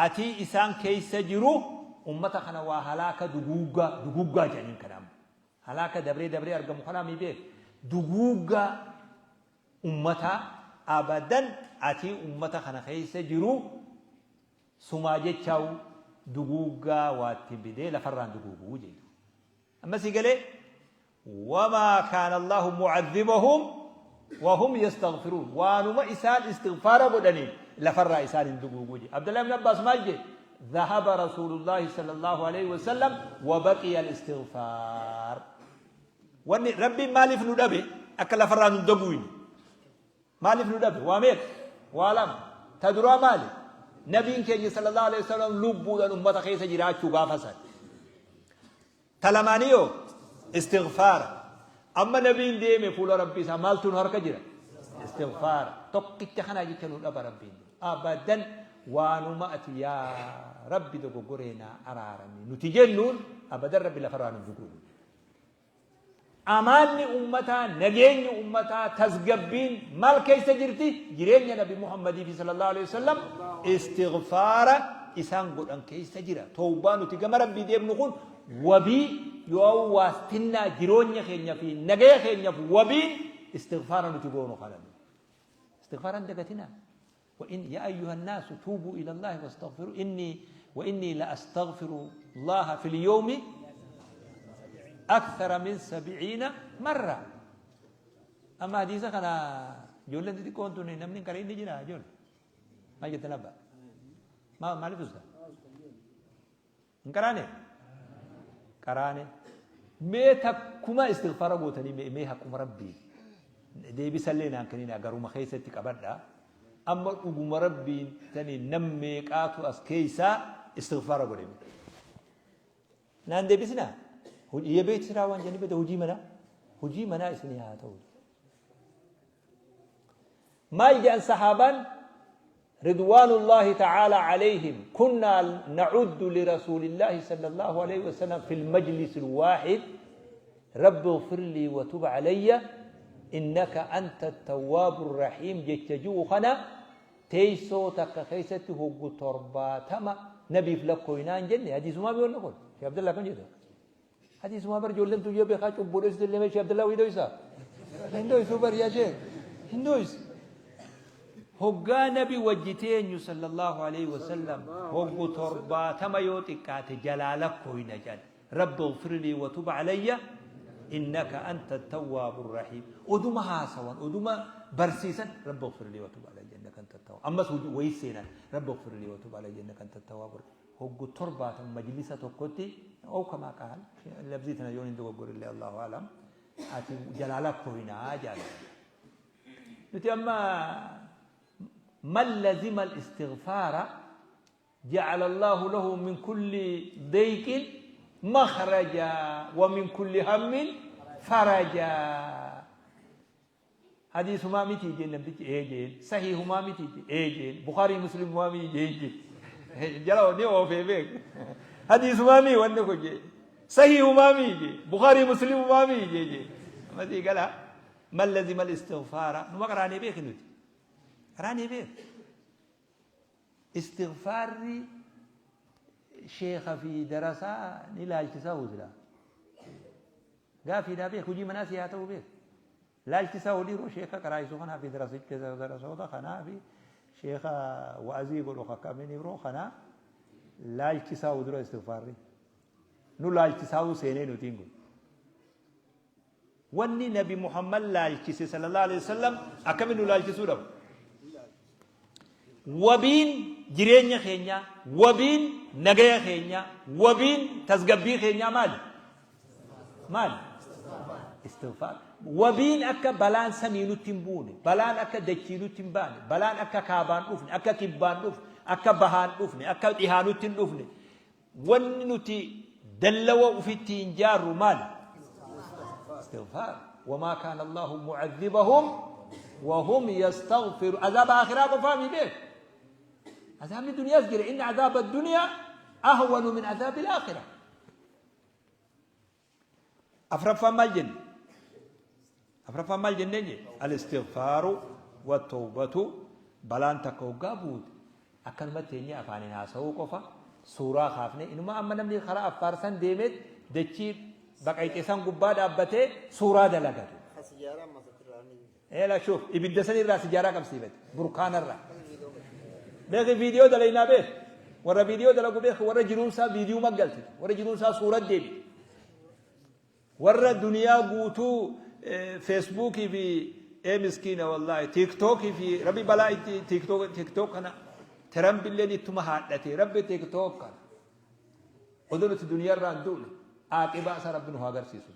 Atii isaan keessa jiru ummata kana waa halaaka duguuggaa duguuggaa jedhaniin kana amma. Halaaka dabree dabree argamu kanaa mi beek. Duguuggaa ummataa abadan atii ummata kana keessa jiru sumaa jechaawu duguuggaa waatti bidee lafarraan duguuguu jedhu. Amma sii galee wamaa kaana Allaahu mu'adhibahum wahum yastaghfiruun waanuma isaan istighfaara godhaniin lafarraa isaan hin duguuguu jedhe. Abdullah ibn Abbaas maal jedhe? Dhahaba Rasuulullaahi sallallahu alaihi wasallam wa baqiya al-istighfaar. Wanni Rabbiin maaliif nu dhabe akka lafarraa nu daguuyne? Maaliif nu dhabe? Waa meeqa? Waa lama. Ta duraa maali? Nabiin keenya sallallahu alaihi wasallam lubbuudhaan ummata keessa jiraachuu gaafa san. Ta lamaanii yoo? Istighfaara. Amma nabiin deeme fuula Rabbii isaa maaltu nu harka jira? Istighfaara. Tokkicha kanaa jecha nu dhaba Rabbiin. Abadan waanuma ati yaa Rabbi dogoggoree naa araarami nuti jennuun abadan Rabbi lafarraa nu duguugu. Amaanni ummataa, nageenyi ummataa, tasgabbiin maal keessa jirti? Jireenya Nabi Muhammadii fi sallallahu alaihi wasallam istighfaara isaan godhan keessa jira. Tawbaa nuti gama Rabbii deemnu kun wabii yoo waastinnaa jiroenya keenya fi nagaya keenyaaf wabiin istighfaara nuti goonu kana. Istighfaara hin dagatinaa. وإن يا أيها الناس توبوا إلى الله واستغفروا إني وإني لأستغفر الله في اليوم أكثر من 70 مرة أما حديثة كان جولن xixiqqoon tun namni hin qara'in ni jira ijoollee maal jettan abba maaliif usta Hin qaraane? Qaraane. Mee takkuma istighfaara gootanii mee mee haquma rabbii deebisallee naan kenninaa garuma keessatti qabadha. Amma dhuguma rabbiin tani nam meeqaatu as keessaa istighfaara godhe. Naan deebisinaa? Hojii yebeet siraa waan jedhanii bada hojii manaa. Hojii manaa isinii haa ta'u. Maal jedhan sahaabaan ridwaanullaahi ta'aalaa alayhim kunnaa na'uddu lirasuulillaahi sallallahu alayhi wasallam fil majlisil waahid rabbi ighfir lii wa tub alayya innaka anta tawwaabu rahiim jecha ji'u kana teessoo takka keessatti hoggu 70 nabiif lakkooynaan jenne hadiisumaa mi'oonni kun Sheekh Abdallaa kam jedhu Hadiisumaa bar ijoolleen tun yoo beekaa cubbuu dhoysite illee mee Sheekh Abdallaa wii dhoysaa? Hin dhoysuu bar yaa Sheekh hin dhoysu. Hoggaa nabi wajji teenyu sallallahu alaihi wasallam hoggu 70 yoo xiqqaate jalaa lakkooyna jedhan. Rabbi ighfirlii wa tub alayya innaka anta tawwaabur rahiim. Oduma haasawan oduma barsiisan Rabbi ighfirlii wa tub alayya innaka anta anta tawwaab. Ammas wayii seenan rabbi ighfir lii wa tub alayya innaka anta tawwaab. Hoggu 70 majlisa tokkotti ow kamaa qaal labzii tana yoon hin dogoggorillee Allahu alam ati jalaa lakkooyinaa jaalladha. Nuti amma man lazima al-istighfaara ja'ala Allahu lahu min kulli dayqin makhraja wa min kulli hammin faraja. Hadiisumaa mitii jeen namtichi ee jeen sahiihumaa mitii jeen ee jeen Bukhaarii Muslimumaa mii jeen jeen jala ni oofee beek hadiisumaa mii wanni kun jeen sahiihumaa mii jeen Bukhaarii Muslimumaa mii jee jeen amasii gala man lazima al-istighfaara numa qaraanee beeki nuti qaraanee beek Istighfaarri sheekha fi darasaa ni laalchisaa hoo silaa? Gaafiidhaa beek hojii manaa si haa ta'u beek. Laalchisaa hoo dhiiroo sheekha qaraa'isu kanaa fi darasoota kanaa fi sheekha wa'azii godhu akkamiin biroo kanaa laalchisaa hoo dura istighfaarri. Nu laalchisaa hoo seenee nutiin kun. Wanni Nabi Muhammad laalchise sallallahu alaihi wasallam akkamiin nu laalchisuu dhabu? Wabiin jireenya keenyaa, wabiin nagaya keenyaa, wabiin tasgabbii keenyaa maali? Maali? Istighfaar. Wabiin akka balaan samii nutti hin buune, balaan akka dachii nutti hin baane, balaan akka kaabaan dhufne, akka kibbaan dhufne, akka bahaan dhufne, akka dhihaa nutti hin dhufne, Wanni nuti dallawa ufitti hin jaarru maali? Istighfaar. Wamaa kaana Allaahu mu'adhibahum wa hum yastaghfiru. Azaaba aakhiraa qofaa mii beek. Azaabni duniyaas jira. Inna azaaba duniyaa ahwanu min azaabi al-aakhira. Afraffaan maal jenne? Afraffaan maal jenneen jee? Al-istighfaaru wattawbatu balaan takka hoggaa buute akkanumatti teenyee afaaniin haasa'uu qofa suuraa kaafnee inuma amma namni karaa Affaar san deemeet dachii baqayxe san gubbaa dhaabbatee suuraa dalagatu. Eela shuuf ibidda san irraa sijaaraa qabsiifate burkaanarraa. Beeki viidiyoo dalaynaa beek warra viidiyoo dalagu beek warra jiruunsaa viidiyoo maggalchite warra jiruunsaa suura deebite. Warra duniyaa guutuu feesbuukii fi ee miskiina wallaahi tiiktookii fi rabbi balaa itti tiiktook tiiktook kana Tirambilleen ittuma haadhate rabbi tiiktook kana odoo nuti duniyaa irraa hin duune aaqibaa isaa rabbi nu haa agarsiisu.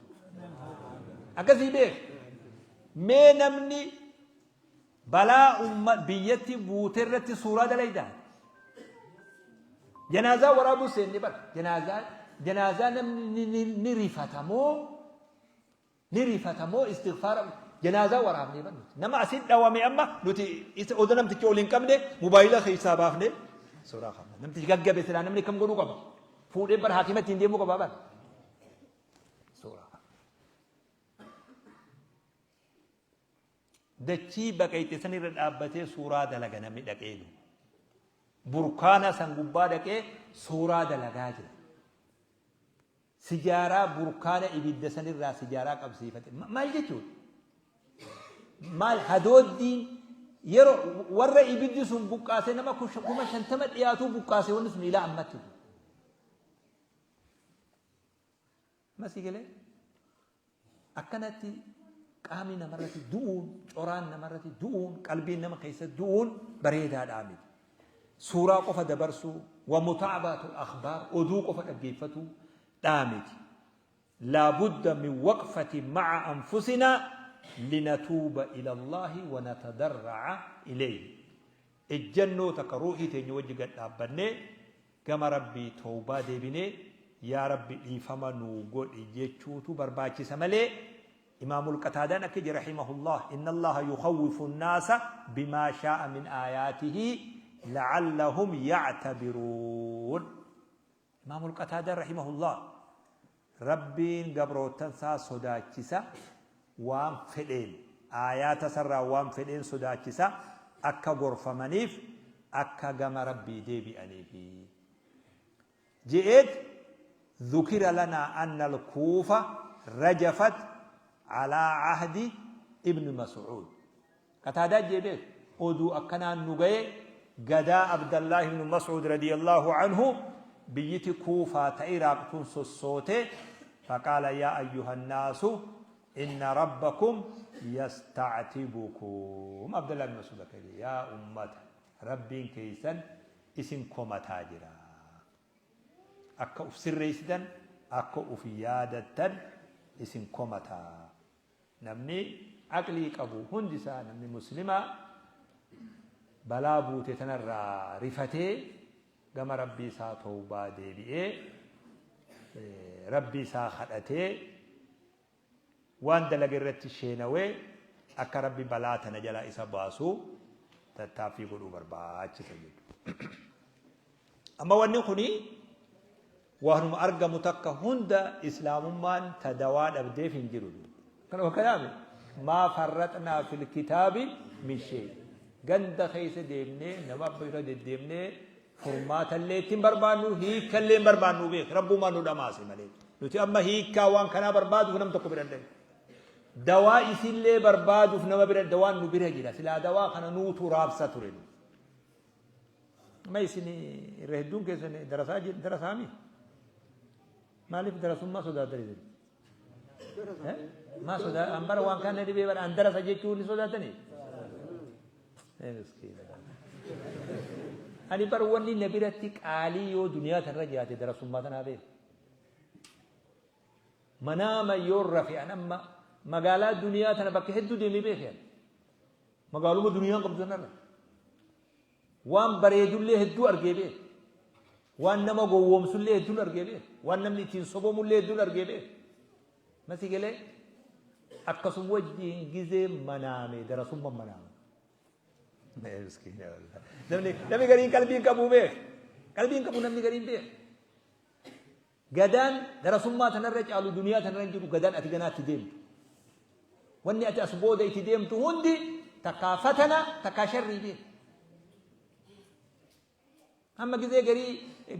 Akkasii beek mee namni Balaa umma biyyatti buute irratti suuraa dalaydaa? Janaazaa waraabuu seenne bar. Janaazaa janaazaa namni ni, ni, ni rifata moo ni rifata moo istighfaara janaazaa waraabnee bar nuti. Nama asin dhawame amma nuti isa odoo namtichi ol hin qabne mobaayila keessaa baafne suuraa qabna. Namtichi gaggabe silaa namni kam godhuu qaba? Fuudhee bar haakima ittiin deemuu qaba bar. Suuraa qabna. Dachii baqayxe san irra dhaabbatee suuraa dalaga namni dhaqee duuba. Burkaana san gubbaa dhaqee suuraa dalagaa jira. Sijaaraa burkaana ibidda san irraa sijaaraa qabsiifate. Maal jechuudha? Maal hadooddiin yeroo warra ibiddi sun buqqaasee nama 50,000 dhiyaatuu buqqaasee wanni sun ilaa ammatti. Amma sii galee? Akkanatti qaamni namarratti du'uun, coraan namarratti du'uun, qalbiin nama keessa du'uun bareedaadhaa miti. Suuraa qofa dabarsuu, wa mutaabaatul akhbaar, oduu qofa dhaggeeffatuu dhaa miti. Laa budda min waqfatin ma'a anfusinaa linatuuba ila Allaahi wa natadarra'a ilayhi. Ejjannoo takka ruuhii teenya wajji gad dhaabbannee gama Rabbii tawbaa deebinee yaa Rabbi dhiifama nuu godhi jechuutu barbaachisa malee Imaamul Qataadaan akki jedhe rahimahullaah inna Allaaha yukhawwifu nnaasa bimaa shaa'a min aayaatihi la'allahum ya'tabiruun. Imaamul Qataadaan rahimahullaah Rabbiin gabroottan isaa sodaachisa waan fedheen aayaata isarraa waan fedheen sodaachisa akka gorfamaniif akka gama Rabbii deebi'aniifi. Je'eet dhukira lanaa anna al-kuufa rajafat alaa ahdi ibn Mas'uud. Qataadaa jee beek oduu akkanaan nu gaye gadaa Abdallaah ibn Mas'uud radiyallaahu anhu biyyiti kuufaa ta Iraaq tun sossoote faqaala yaa ayyuhannaasu inna rabbakum yasta'tibukum. Abdallaah ibn Mas'uud akka jee yaa ummata. Rabbiin keeysan isin komataa jira. Akka uf sirreeysitan, akka uf yaadattan isin komata. Namni aqlii qabu hundi isaa namni muslimaa balaa buute tanarraa rifatee gama Rabbii isaa towbaa deebi'ee Rabbii isaa kadhatee waan dalage irratti sheenawee akka Rabbi balaa tana jalaa isa baasu tattaaffii godhuu barbaachisa jechuudha. Amma wanni kuni waanuma argamu takka hunda islaamummaan ta dawaa dhabdeef hin jiru. Kanuma kanaami maa farraxnaa fil kitaabi min shay. Ganda keessa deemnee nama bira deddeemnee furmaatallee ittiin barbaannu hiikkallee hin barbaannu beek rabbumaan nu dhamaase malee. Nuti amma hiikkaa waan kanaa barbaaduuf nam tokko bira hin dhaqne. Dawaa isillee barbaaduuf nama bira dawaan nu bira jira. Silaa dawaa kana nuutu raabsa ture. Amma isin irra hedduun keessan darasaa darasaami? Maaliif darasummaa sodaattan isin? Maa sodaa an bara waan kana dhibee bara an darasa jechuun ni sodaatanii? Miskiina. Ani bar wanni na biratti qaalii yoo duniyaa tanarra jiraate darasummaa tanaa beeku. Manaama yoo rafe an amma magaalaa duniyaa tana bakka hedduu deemee beeke ani. Magaaluma duniyaan qabdu tanarra. Waan bareedullee hedduu argee beeka. Waan nama gowwoomsullee hedduun argee beeka. Waan namni ittiin sobomullee hedduun argee beeka. Masi galee akkasuma wajjiin gizee manaame darasumma manaame. Namni gariin qalbii hin qabu beeka. Qalbii hin qabu namni gariin beeka. Gadaan darasummaa tanarra caalu duniyaa tanarra hin jiru gadaan ati ganaa itti deemtu. Wanni ati as booda itti deemtu hundi takkaa fatana takkaa sharrii beeku. Amma gizee garii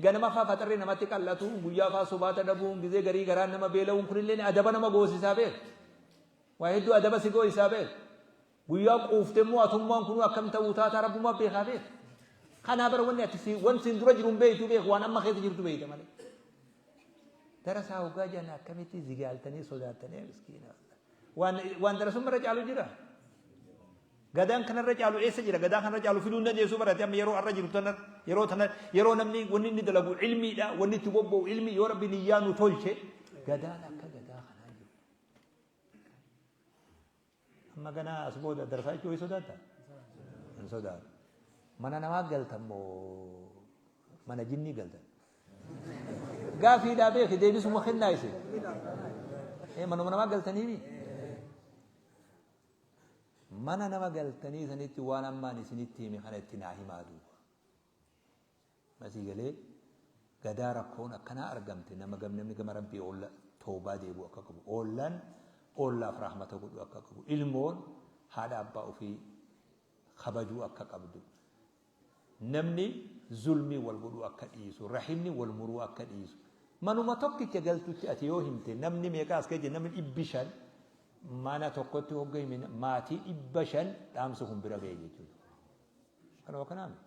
ganama faa faxarri namatti qal'atu guyyaa faa sobaata dhabuun gizee garii garaan nama beela'uun kunillee adaba nama goosisaa beeku. Waa hedduu adaba si goosisaa beeku. Guyyaa quufte immoo atummaan kunuu akkam ta'uu taataa rabbumaa beekaa beeka. Kanaa bara wanni ati si wanti siin dura jiru hin beektu beeku waan amma keessa jirtu beekta malee. Darasaa hoggaa jedhan akkamitti zigaaltanii sodaattanii miskiina. Waan waan darasumma irra caalu jira. Gadaan kanarra caalu eessa jira? Gadaa kanarra caalu fiduu hin dandeessu barate amma yeroo arra jirtu tana yeroo tana yeroo namni wanni inni dalagu ilmiidha wanni itti bobba'u ilmi yoo rabbi niyyaa nu tolche gadaan akka gadaa kanaa jiru. Amma ganaa as booda darasaa jechuu hin sodaattaa? Hin sodaatu. Mana namaa galtan moo mana jinnii galtan? Gaafiidhaa beeki deebisuma kennaa isin. Manuma namaa galtaniimi? Mana nama galtanii sanitti waan ammaan isinitti hime kana itti naa himaa duuba. Masii galee gadaa rakkoon akkanaa argamte nama gam namni gama Rabbii oolla tawbaa deebi'u akka qabu oollaan oollaaf rahmata godhu akka qabu ilmoon haadha abbaa ofii kabajuu akka qabdu namni zulmii wal godhuu akka dhiisu rahimni wal muruu akka dhiisu manuma tokkicha galtutti ati yoo himte namni meeqa as keessa namni 500 mana tokkotti hogga hime maatii 500 dhaamsi kun bira ga'e jechuudha. Kanuma kanaa miti.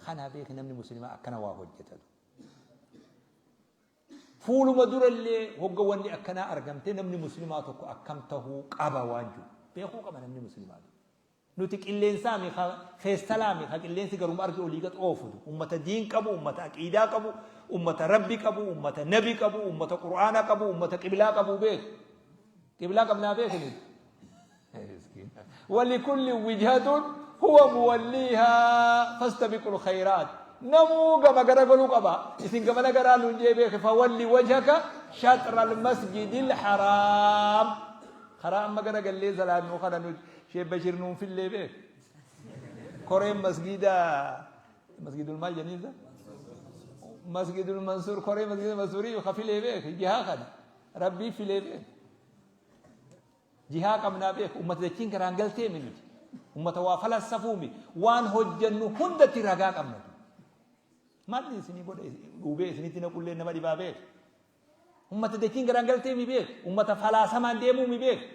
Kanaa beeki namni muslimaa akkana waa hojjetatu. Fuuluma durallee hogga wanni akkanaa argamte namni muslimaa tokko akkam tahuu qaba waan jiru. Beekuu qaba namni muslimaa tokko. Nuti qilleensaa mi ka feestalaa mi ka qilleensi garuma arge olii gad oofutu. Ummata diin qabu, ummata aqiidaa qabu, ummata rabbi qabu, ummata nabi qabu, ummata qur'aana qabu, ummata qiblaa qabu beeku. Qiblaa qabnaa beeki nuti. Walikulli wijhatun huwa muwalliihaa fastabiqul khayraat. Namuu gama garagaluu qaba. Isin gamana garaa nuun jee beeki fawalli wajhaka shaxral masjidil haraam. Karaa amma garagallee salaannu kana nuti Sheekh Bashir nuun fillee beeki. Koreen masgiida masgidul maal jedhaniin Masgidul Mansuur koree masgida Mansuurii ka filee beeki jihaa kana rabbii filee beeki. Jihaa qabnaa beeki ummata dachiin karaan galteemi nuti. Ummata waa falassafuumi waan hojjannu hundatti ragaa qabna. Maalli isinii godha dhuubee isinitti naqullee nama dhibaa beeki. Ummata dachiin garaan galteemi beeki. Ummata falaasamaan deemuumi beeki.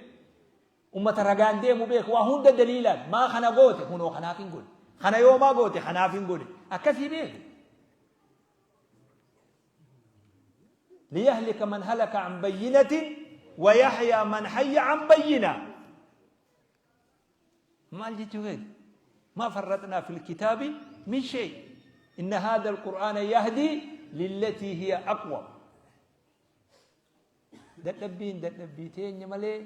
Ummata ragaan deemu beeki. Waa hunda daliilaan maa kana goote kunoo kanaaf hin godhe. Kana yoomaa goote kanaaf hin godhe. Akkasii beeki. Liyahlika man halaka an bayyinatin wa yahyaa man hayya an bayyina. Maal jechuu keeti? Maa farraxnaa fil kitaabi Min shay. Inna haadha alqur'aana yahdii lillatii hiya aqwam. Dadhabbiin dadhabbii teenya malee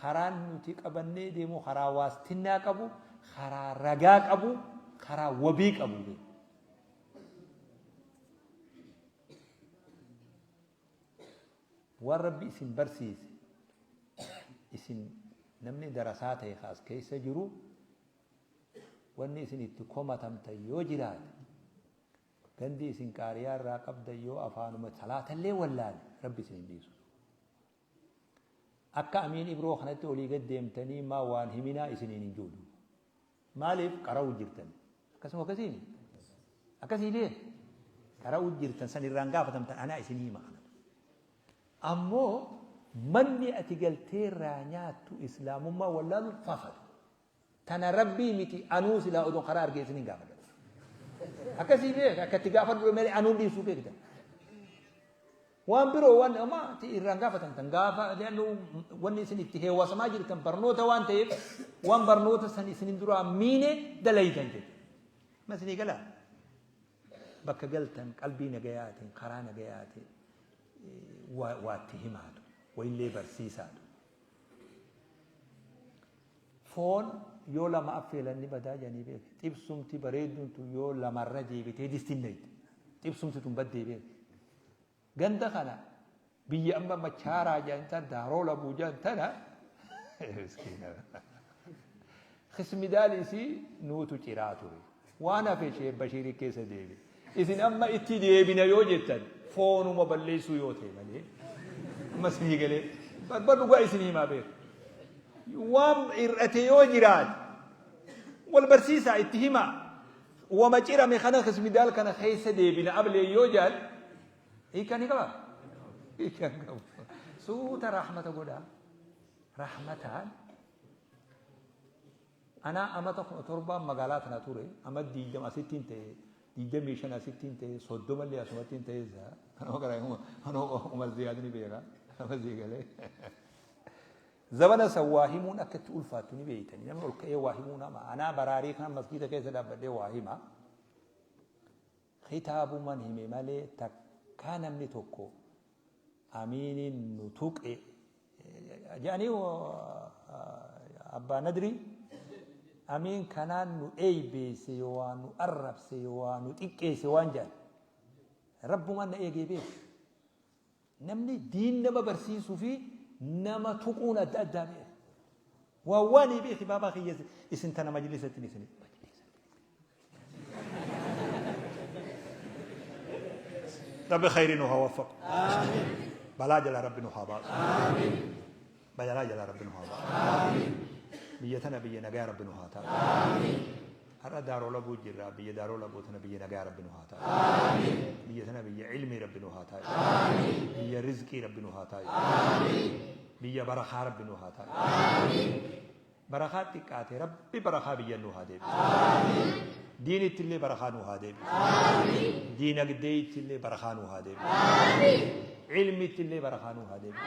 karaan nuti qabannee deemu karaa waastinnaa qabu, karaa ragaa qabu, karaa wabii qabu beeku. Waan Rabbi isin barsiise isin namni darasaa ta'e ka as keessa jiru wanni isin itti komatamtan yoo jiraate gandi isin qaariyaa irraa qabdan yoo afaanuma salaatallee wallaale Rabbi isin hin dhiisu. Akka Amiin Ibroo kanatti olii gad deemtanii maa waan himinaa isiniin hin jiru. Maaliif qara'u jirtan? Akkasuma akkasiin akkasii bee qara'u jirtan san irraan gaafatamtan anaa isin hima kana. Ammoo manni ati galtee irraa nyaattu islaamummaa wallaalu fafatu. Tana rabbii miti anuu silaa odoon karaa argee isin hin gaafadha. Akkasii beeka akka itti gaafadhu malee anuun dhiisuu beekta. Waan biroo waan amma irraan gaafatamtan gaafa wanni isin itti heewwasamaa jirtan barnoota waan ta'eef waan barnoota san isin duraa miine dalaytan jechuudha. Ma isinii galaa? Bakka galtan qalbii nagayaatiin karaa nagayaatiin waatti himaatu wayillee barsiisaatu. Foon yoo lama affeelan ni badaa jedhanii beeki. Xibsumti bareedduun tun yoo lamarra deebitee distiin nayte. Xibsumti tun baddee beeki. Ganda kana biyya amma machaaraa jedhan tan daaroo labuu jedhan tana miskiina. Kismidaal isii nuutu ciraa ture. Waan hafe Sheekh Bashiirii keessa deebi. Isin amma itti deebina yoo jettan foonuma balleessuu yoo ta'e malee. Amma isinii galee barbar dhugaa isin himaa beeku. Waan hir'ate yoo jiraate wal barsiisaa itti himaa. Wama cirame kana kismidaal kana keessa deebina ablee yoo jaal hiika ni qaba. Hiika hin qabu. Suuta rahmata godhaa. Rahmataan Anaa amata 17n magaalaa tana ture, ama 20 asittiin ta'e, 25 asittiin ta'e, 30 illee asumattiin ta'e isaa. Anoo gara anoo Umar Ziyaad ni beeka. Nama sii galee. Zabana san waa himuun akka itti ulfaattu ni beeytani. Namni ol ka'ee waa himuu nama. Anaa baraarii kana masgiida keessa dhaabbadhee waa hima. Kitaabuman hime malee takkaa namni tokko amiiniin nu tuqe jedhanii abbaa nadrii amiin kanaan nu eeybeesse yoo waa nu arrabse yoo waa nu xiqqeesse waan jedhan rabbumaan na eegee beeku namni diin nama barsiisuu fi nama tuquun adda addaa beeku waan waanii beeki baabaa kiyya isin tana majlisatti isin Rabbi khayrii nu haa waffaqu. Balaa jalaa Rabbi nu haa baasu. Balaa jalaa Rabbi nu haa baasu. Biyya tana biyya nagaa Rabbi nu haa taasisu. Har'a daaroo labuu jirra biyya daaroo labuu tana biyya nagaa Rabbi nu haa taasisu. Biyya tana biyya ilmii Rabbi nu haa taasisu. Biyya rizqii Rabbi nu haa taasisu. Biyya barakaa Rabbi nu haa taasisu. Barakaa xiqqaate Rabbi barakaa biyya nuu haa deebisu. Diinitti illee barakaa nuu haa deebisu. Diinagdeetti illee barakaa nuu haa deebisu. Ilmitti illee barakaa nuu haa deebisu.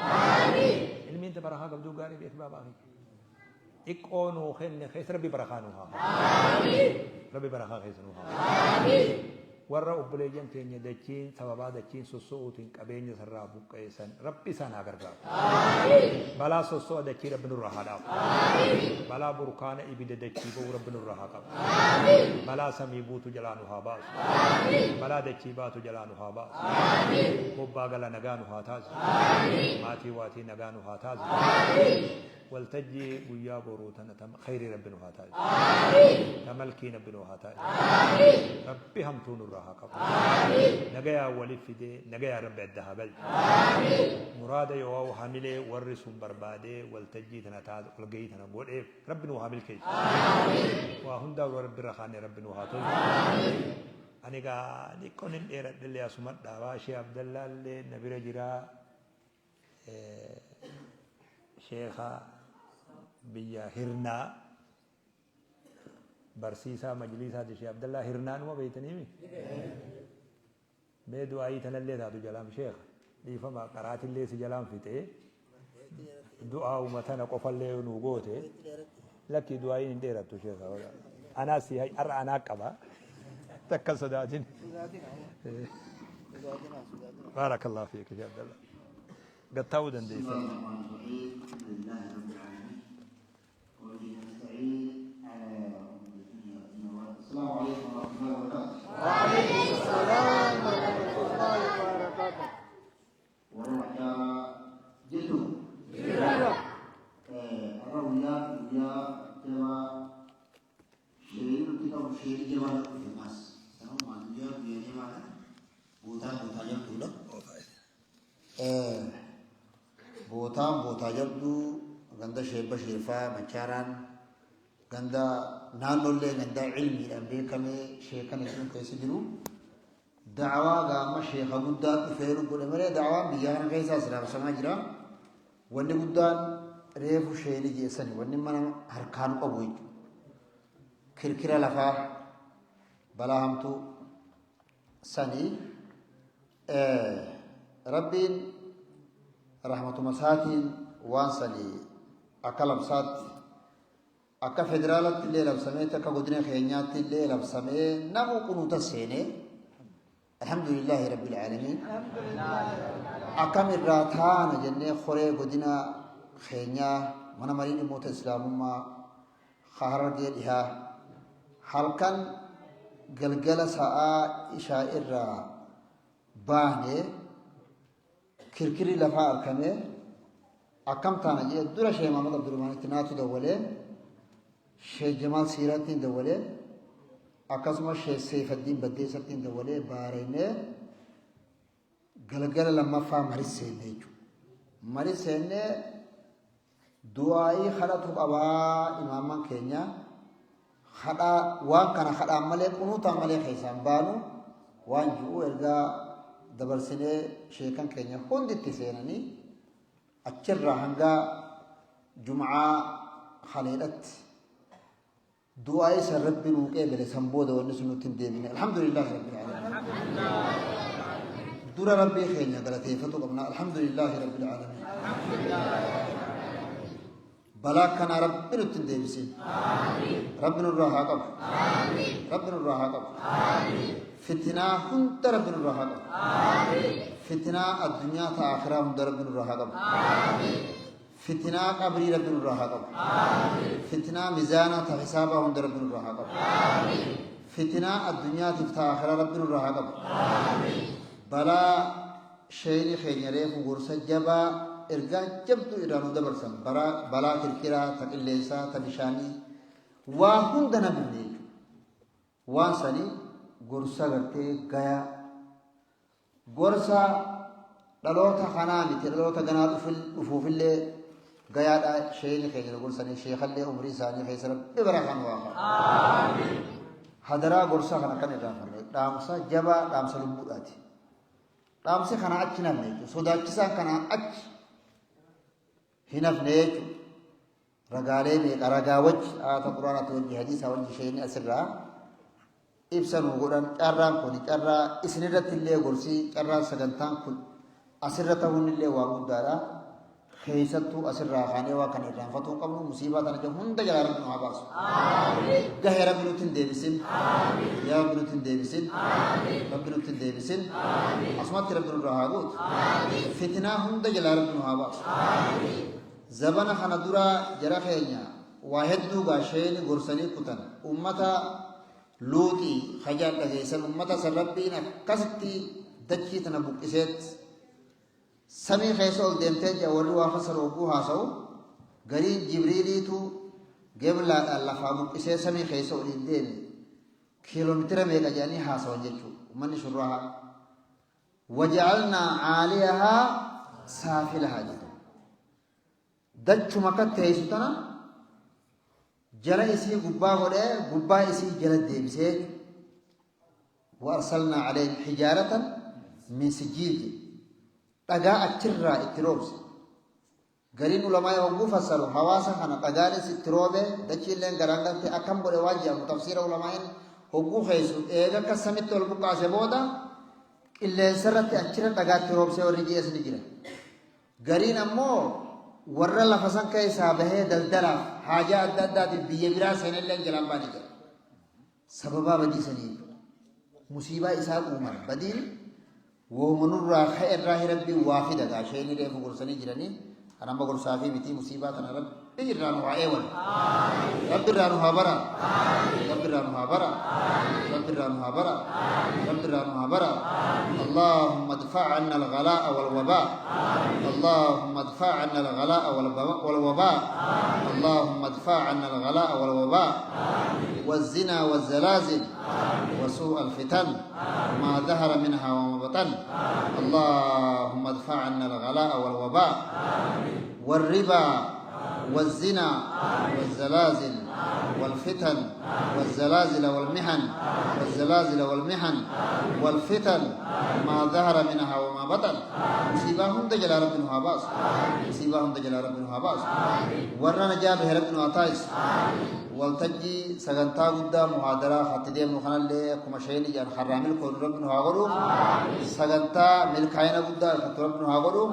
Ilmiin ta barakaa qabduu gaarii beeki baabaa kiyya. Xiqqoo nuu kenne keessa Rabbi barakaa nuu haa Rabbi barakaa keessa nuu haa Warra obboleeyyan teenya dachiin sababaa dachiin sosso'uutiin qabeenya isarraa buqqa'e san Rabbi isaan haa gargaaru. Balaa sosso'a dachii Rabbi nurraa haa dhaabu. Balaa burkaana ibidda dachii ba'uu Rabbi nurraa haa qabu. Balaa samii buutu jalaa nu haa baasu. Balaa dachii baatu jalaa nu haa baasu. Bobbaa gala nagaa nu haa taasisu. Maatii waatii nagaa nu haa taasisu. Waltajjii guyyaa boruu tana ta khayrii Rabbi nu haa taasisu. Ta malkii Rabbi nu haa taasisu. Rabbi hamtuu nurraa haa qabu. Nagayaan wali fidee nagayaan Rabbi adda haa galchu. Muraada yoo hamilee warri sun barbaadee waltajjii tana taate walgahii tana godheef Rabbi nu haa milkeessu. Waa hundaa dura Rabbi irra kaanee Rabbi nu haa tolchu. Ani egaa xiqqoon hin dheeradhellee asuma dhaabaa Shee Abdallaallee na bira jiraa. Sheekha biyya Hirnaa barsiisaa majliisaati Sheekh Abdallaa Hirnaa numa beeytaniimi? Mee du'aayii tanallee taatu jalaan sheekha dhiifama qaraatillee si jalaan fixee du'aa'uma tana qofallee yoo nuu goote lakkii du'aayiin hin dheerattu sheekha anaa si har'a anaa qaba. Takka sodaatin. Baarakallahu fiik ya Abdallah. Gattaa'uu dandeessa. السلام عليكم ورحمة الله وبركاته. وعليكم السلام ورحمة الله وبركاته. Warra jirtu. Har'a guyyaa guyyaa jabaa sheerii nuti qabu sheerii jabaa dhufe maas. Sanumaa guyyaa guyyaa jabaadha. Bootaan bootaa jabduudha. Bootaan bootaa jabduu ganda sheebba sheefaa machaaraan ganda naannollee ganda ilmiidhaan beekamee sheekan hedduun keessa jiru. Da'awaa gaama sheeka guddaa dhufee godhe malee da'awaan biyya kana keessaas raabsamaa jira. Wanni guddaan reefu sheeni jeessani wanni mana harkaan qabu jechuudha. Kirkira lafaa balaa hamtuu sanii Rabbiin rahmatuma isaatiin waan sanii akka labsaatti akka federaalatti illee labsameetti akka godina keenyaatti illee labsamee namu qunuuta seenee alhamdulillaahi rabbil aalamiin akkam irraa taana jennee koree godina keenyaa mana marii dhimmoota islaamummaa Harargee dhihaa halkan galgala sa'aa ishaa irraa baane kirkirri lafaa arkamee akkam taana jedhee dura Sheekh Mahamad Abdurrahmaanitti naatu dawwalee Sheekh Jamaal Siiraattiin dawwalee akkasumas Sheekh Seeyfaddiin Baddeessattiin dawwalee baaraynee galgala lammaffaa maris seenne jechuudha. Maris seennee du'aa'ii kadhatu qabaa imaamman keenya kadhaa waan kana kadhaan malee qunuutaan malee keessaan baanu waan ji'u ergaa dabarsinee sheekan keenya hundi itti seenanii achirraa hanga jum'aa haleedhatti du'aa'ii san rabbi nuu qeebale san booda wanni sun nutti hin deebine alhamdulillaahi rabbil aalamiin dura rabbii keenya galateeffatu qabna alhamdulillaahi rabbil aalamiin balaa akkanaa rabbi nutti hin deebisin rabbi nurraa haa qabu rabbi nurraa haa qabu fitinaa hunda rabbi nurraa haa qabu fitinaa addunyaa ta akhiraa hunda rabbi nurraa haa qabu Fitinaa qabrii Rabbi nurraa haa qabu. Fitinaa mizaanaa ta hisaabaa hunda Rabbi nurraa haa qabu. Fitinaa addunyaatiif ta akhiraa Rabbi nurraa haa qabu. Balaa sheeyni keenya reefu gorsa jabaa ergaa jabduu irraa nu dabarsan baraa balaa kirkiraa ta qilleensaa ta bishaanii waa hunda na bifne jechuudha. Waan sani gorsa gartee gayaa Gorsa dhaloota kanaa miti dhaloota ganaa dhufuufillee gayaadha sheeyni keenya nu gorsanii sheekallee umrii isaanii keessa rabbi bara kan waa haa hadaraa gorsa kana kan irraanfanne dhaamsa jabaa dhaamsa lubbuudhaati dhaamsi kanaa achi namne jechuudha sodaachisaan kanaa achi hin hafne jechuudha Ragaalee meeqa ragaa wajji aayata quraanaatti wajji hadiisaa wajji sheeyni asirraa ibsa nuu godhan carraan kun carraa isinirratti illee gorsii carraan sagantaan kun asirra ta'uun illee waan guddaadha. Keessattuu asirraa kaanee waa kana irraanfatuu hin qabnu musiibaa tana jedhu hunda jalaa rabbi nu haa baasu. Gahee rabbi nutti hin deebisin. Yaa rabbi nutti hin deebisin. Rabbi nutti hin deebisin. Asumatti rabbi nurraa haa guutu. Fitinaa hunda jalaa rabbi nu haa baasu. Zabana kana dura jara keenya waa hedduu gaa sheeyni gorsanii kutan ummata luuxii kajaan dhageessan ummata san rabbiin akkasitti dachii tana buqqiseet samii keessa ol deemtee jaa warri waa fasaru hogguu haasa'u gariin jibriiliitu geblaadhaan lafaa buqqisee samii keessa oliin deeme kiiloomitira meeqa jedhanii haasawan jechuu ummanni shurrahaa Waja'alnaa caaliyahaa saafilahaa jedhe. Dachuma akka teessu tana jala isii gubbaa godhee gubbaa isii jala deebisee wa arsalnaa calayhim hijaaratan min sijiil jedhe. Dhagaa achirraa itti roobse. Gariin ulamaa'ii hogguu fassaru hawaasa kana dhagaanis itti roobe dachiilleen garaan galte akkam godhe waan jedhamu tafsiira ulamaa'iin hogguu keessu eega akka samitti ol buqqaase booda qilleensarratti achirra dhagaatti roobsee warri ji'es ni jira. Gariin ammoo warra lafa san keessaa bahee daldalaaf haajaa adda addaatiif biyya biraa seenelleen jalaan baane jira. Sababaa badii sanii jechuudha. Musiibaa isaan uuman badiin wahuma nurraa ka'e irraa Rabbiin waa fida gaa sheeyni reefu gorsanii jiranii kan amma gorsaa fi mitii musiibaa tana Rabbi irraa nu haa eewalu. Rabbi irraa nu haa bara. Rabbi irraa nu haa bara. Rabbi irraa nu haa bara. Rabbi irraa nu haa bara. اللهم ادفع عنا الغلاء والوباء. اللهم ادفع عنا الغلاء والوباء. اللهم ادفع عنا الغلاء والوباء والزنا والزلازل وسوء الفتن وما ظهر منها وما بطن. اللهم ادفع عنا الغلاء والوباء والربا والزنا والزلازل والفتن والزلازل والمحن والزلازل والمحن والفتن ما ظهر منها وما بطن. مصيبة هند جل رب هاباس، مصيبة هند جل رب هاباس. ورنا جابه رب عطايس waltajjii sagantaa guddaa muhaadaraa hatti deemnu kanallee akkuma shayni jedhan harraa milkoonu Rabbi nu haa godhu. Sagantaa milkaa'ina guddaa harkattu Rabbi nu haa godhu.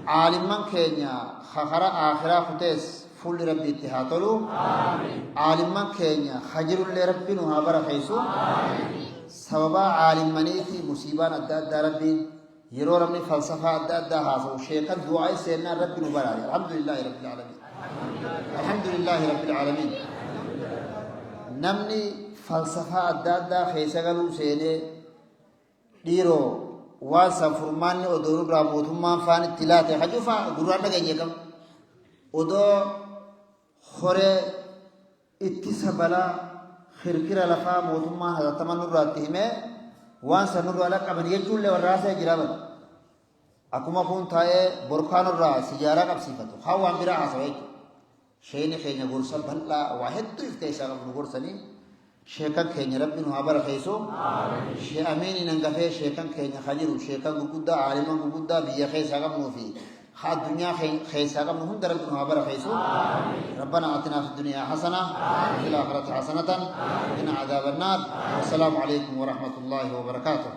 Aalimman keenya kara aakhiraa kutees fuulli Rabbi itti haa tolu. Aalimman keenya hajirullee Rabbi nu haa barakeessu. Sababaa aalimmaniiti musiibaan adda addaa Rabbiin yeroo namni falsafaa adda addaa haasa'u sheekan du'aa seennaan Rabbi nu baraare. Alhamdulillaahi rabbil aalamiin. Alhamdulillaahi rabbil aalamiin. Namni falsafaa adda addaa keessa galuu seenee dhiiroo waan san furmaanni odoo nurraa mootummaan faan itti laate hajuufaa gurraan dhageenye qaba. Odoo horee ittisa balaa kirkira lafaa mootummaan hatattaman nurraa itti himee waan san nurraa laqqaban jechuullee warra haasa'e jira bara. Akkuma kun taa'ee borkaan irraa sijaaraa qabsiifatu haa waan biraa haasawa jechuudha. Sheeyni keenya gorsa bal'aa waa hedduu if keessaa qabu nu gorsanii, sheekan keenya Rabbi nu haa barakeessu. Shee Amiiniin hangafee sheekan keenya ka jiru sheekan gurguddaa aaliman gurguddaa biyya keessaa qabnuu fi ka addunyaa keessaa qabnu hunda Rabbi nu haa barakeessu. ربنا آتنا في الدنيا حسنة وفي الآخرة حسنة وقنا عذاب النار. والسلام عليكم ورحمة الله وبركاته.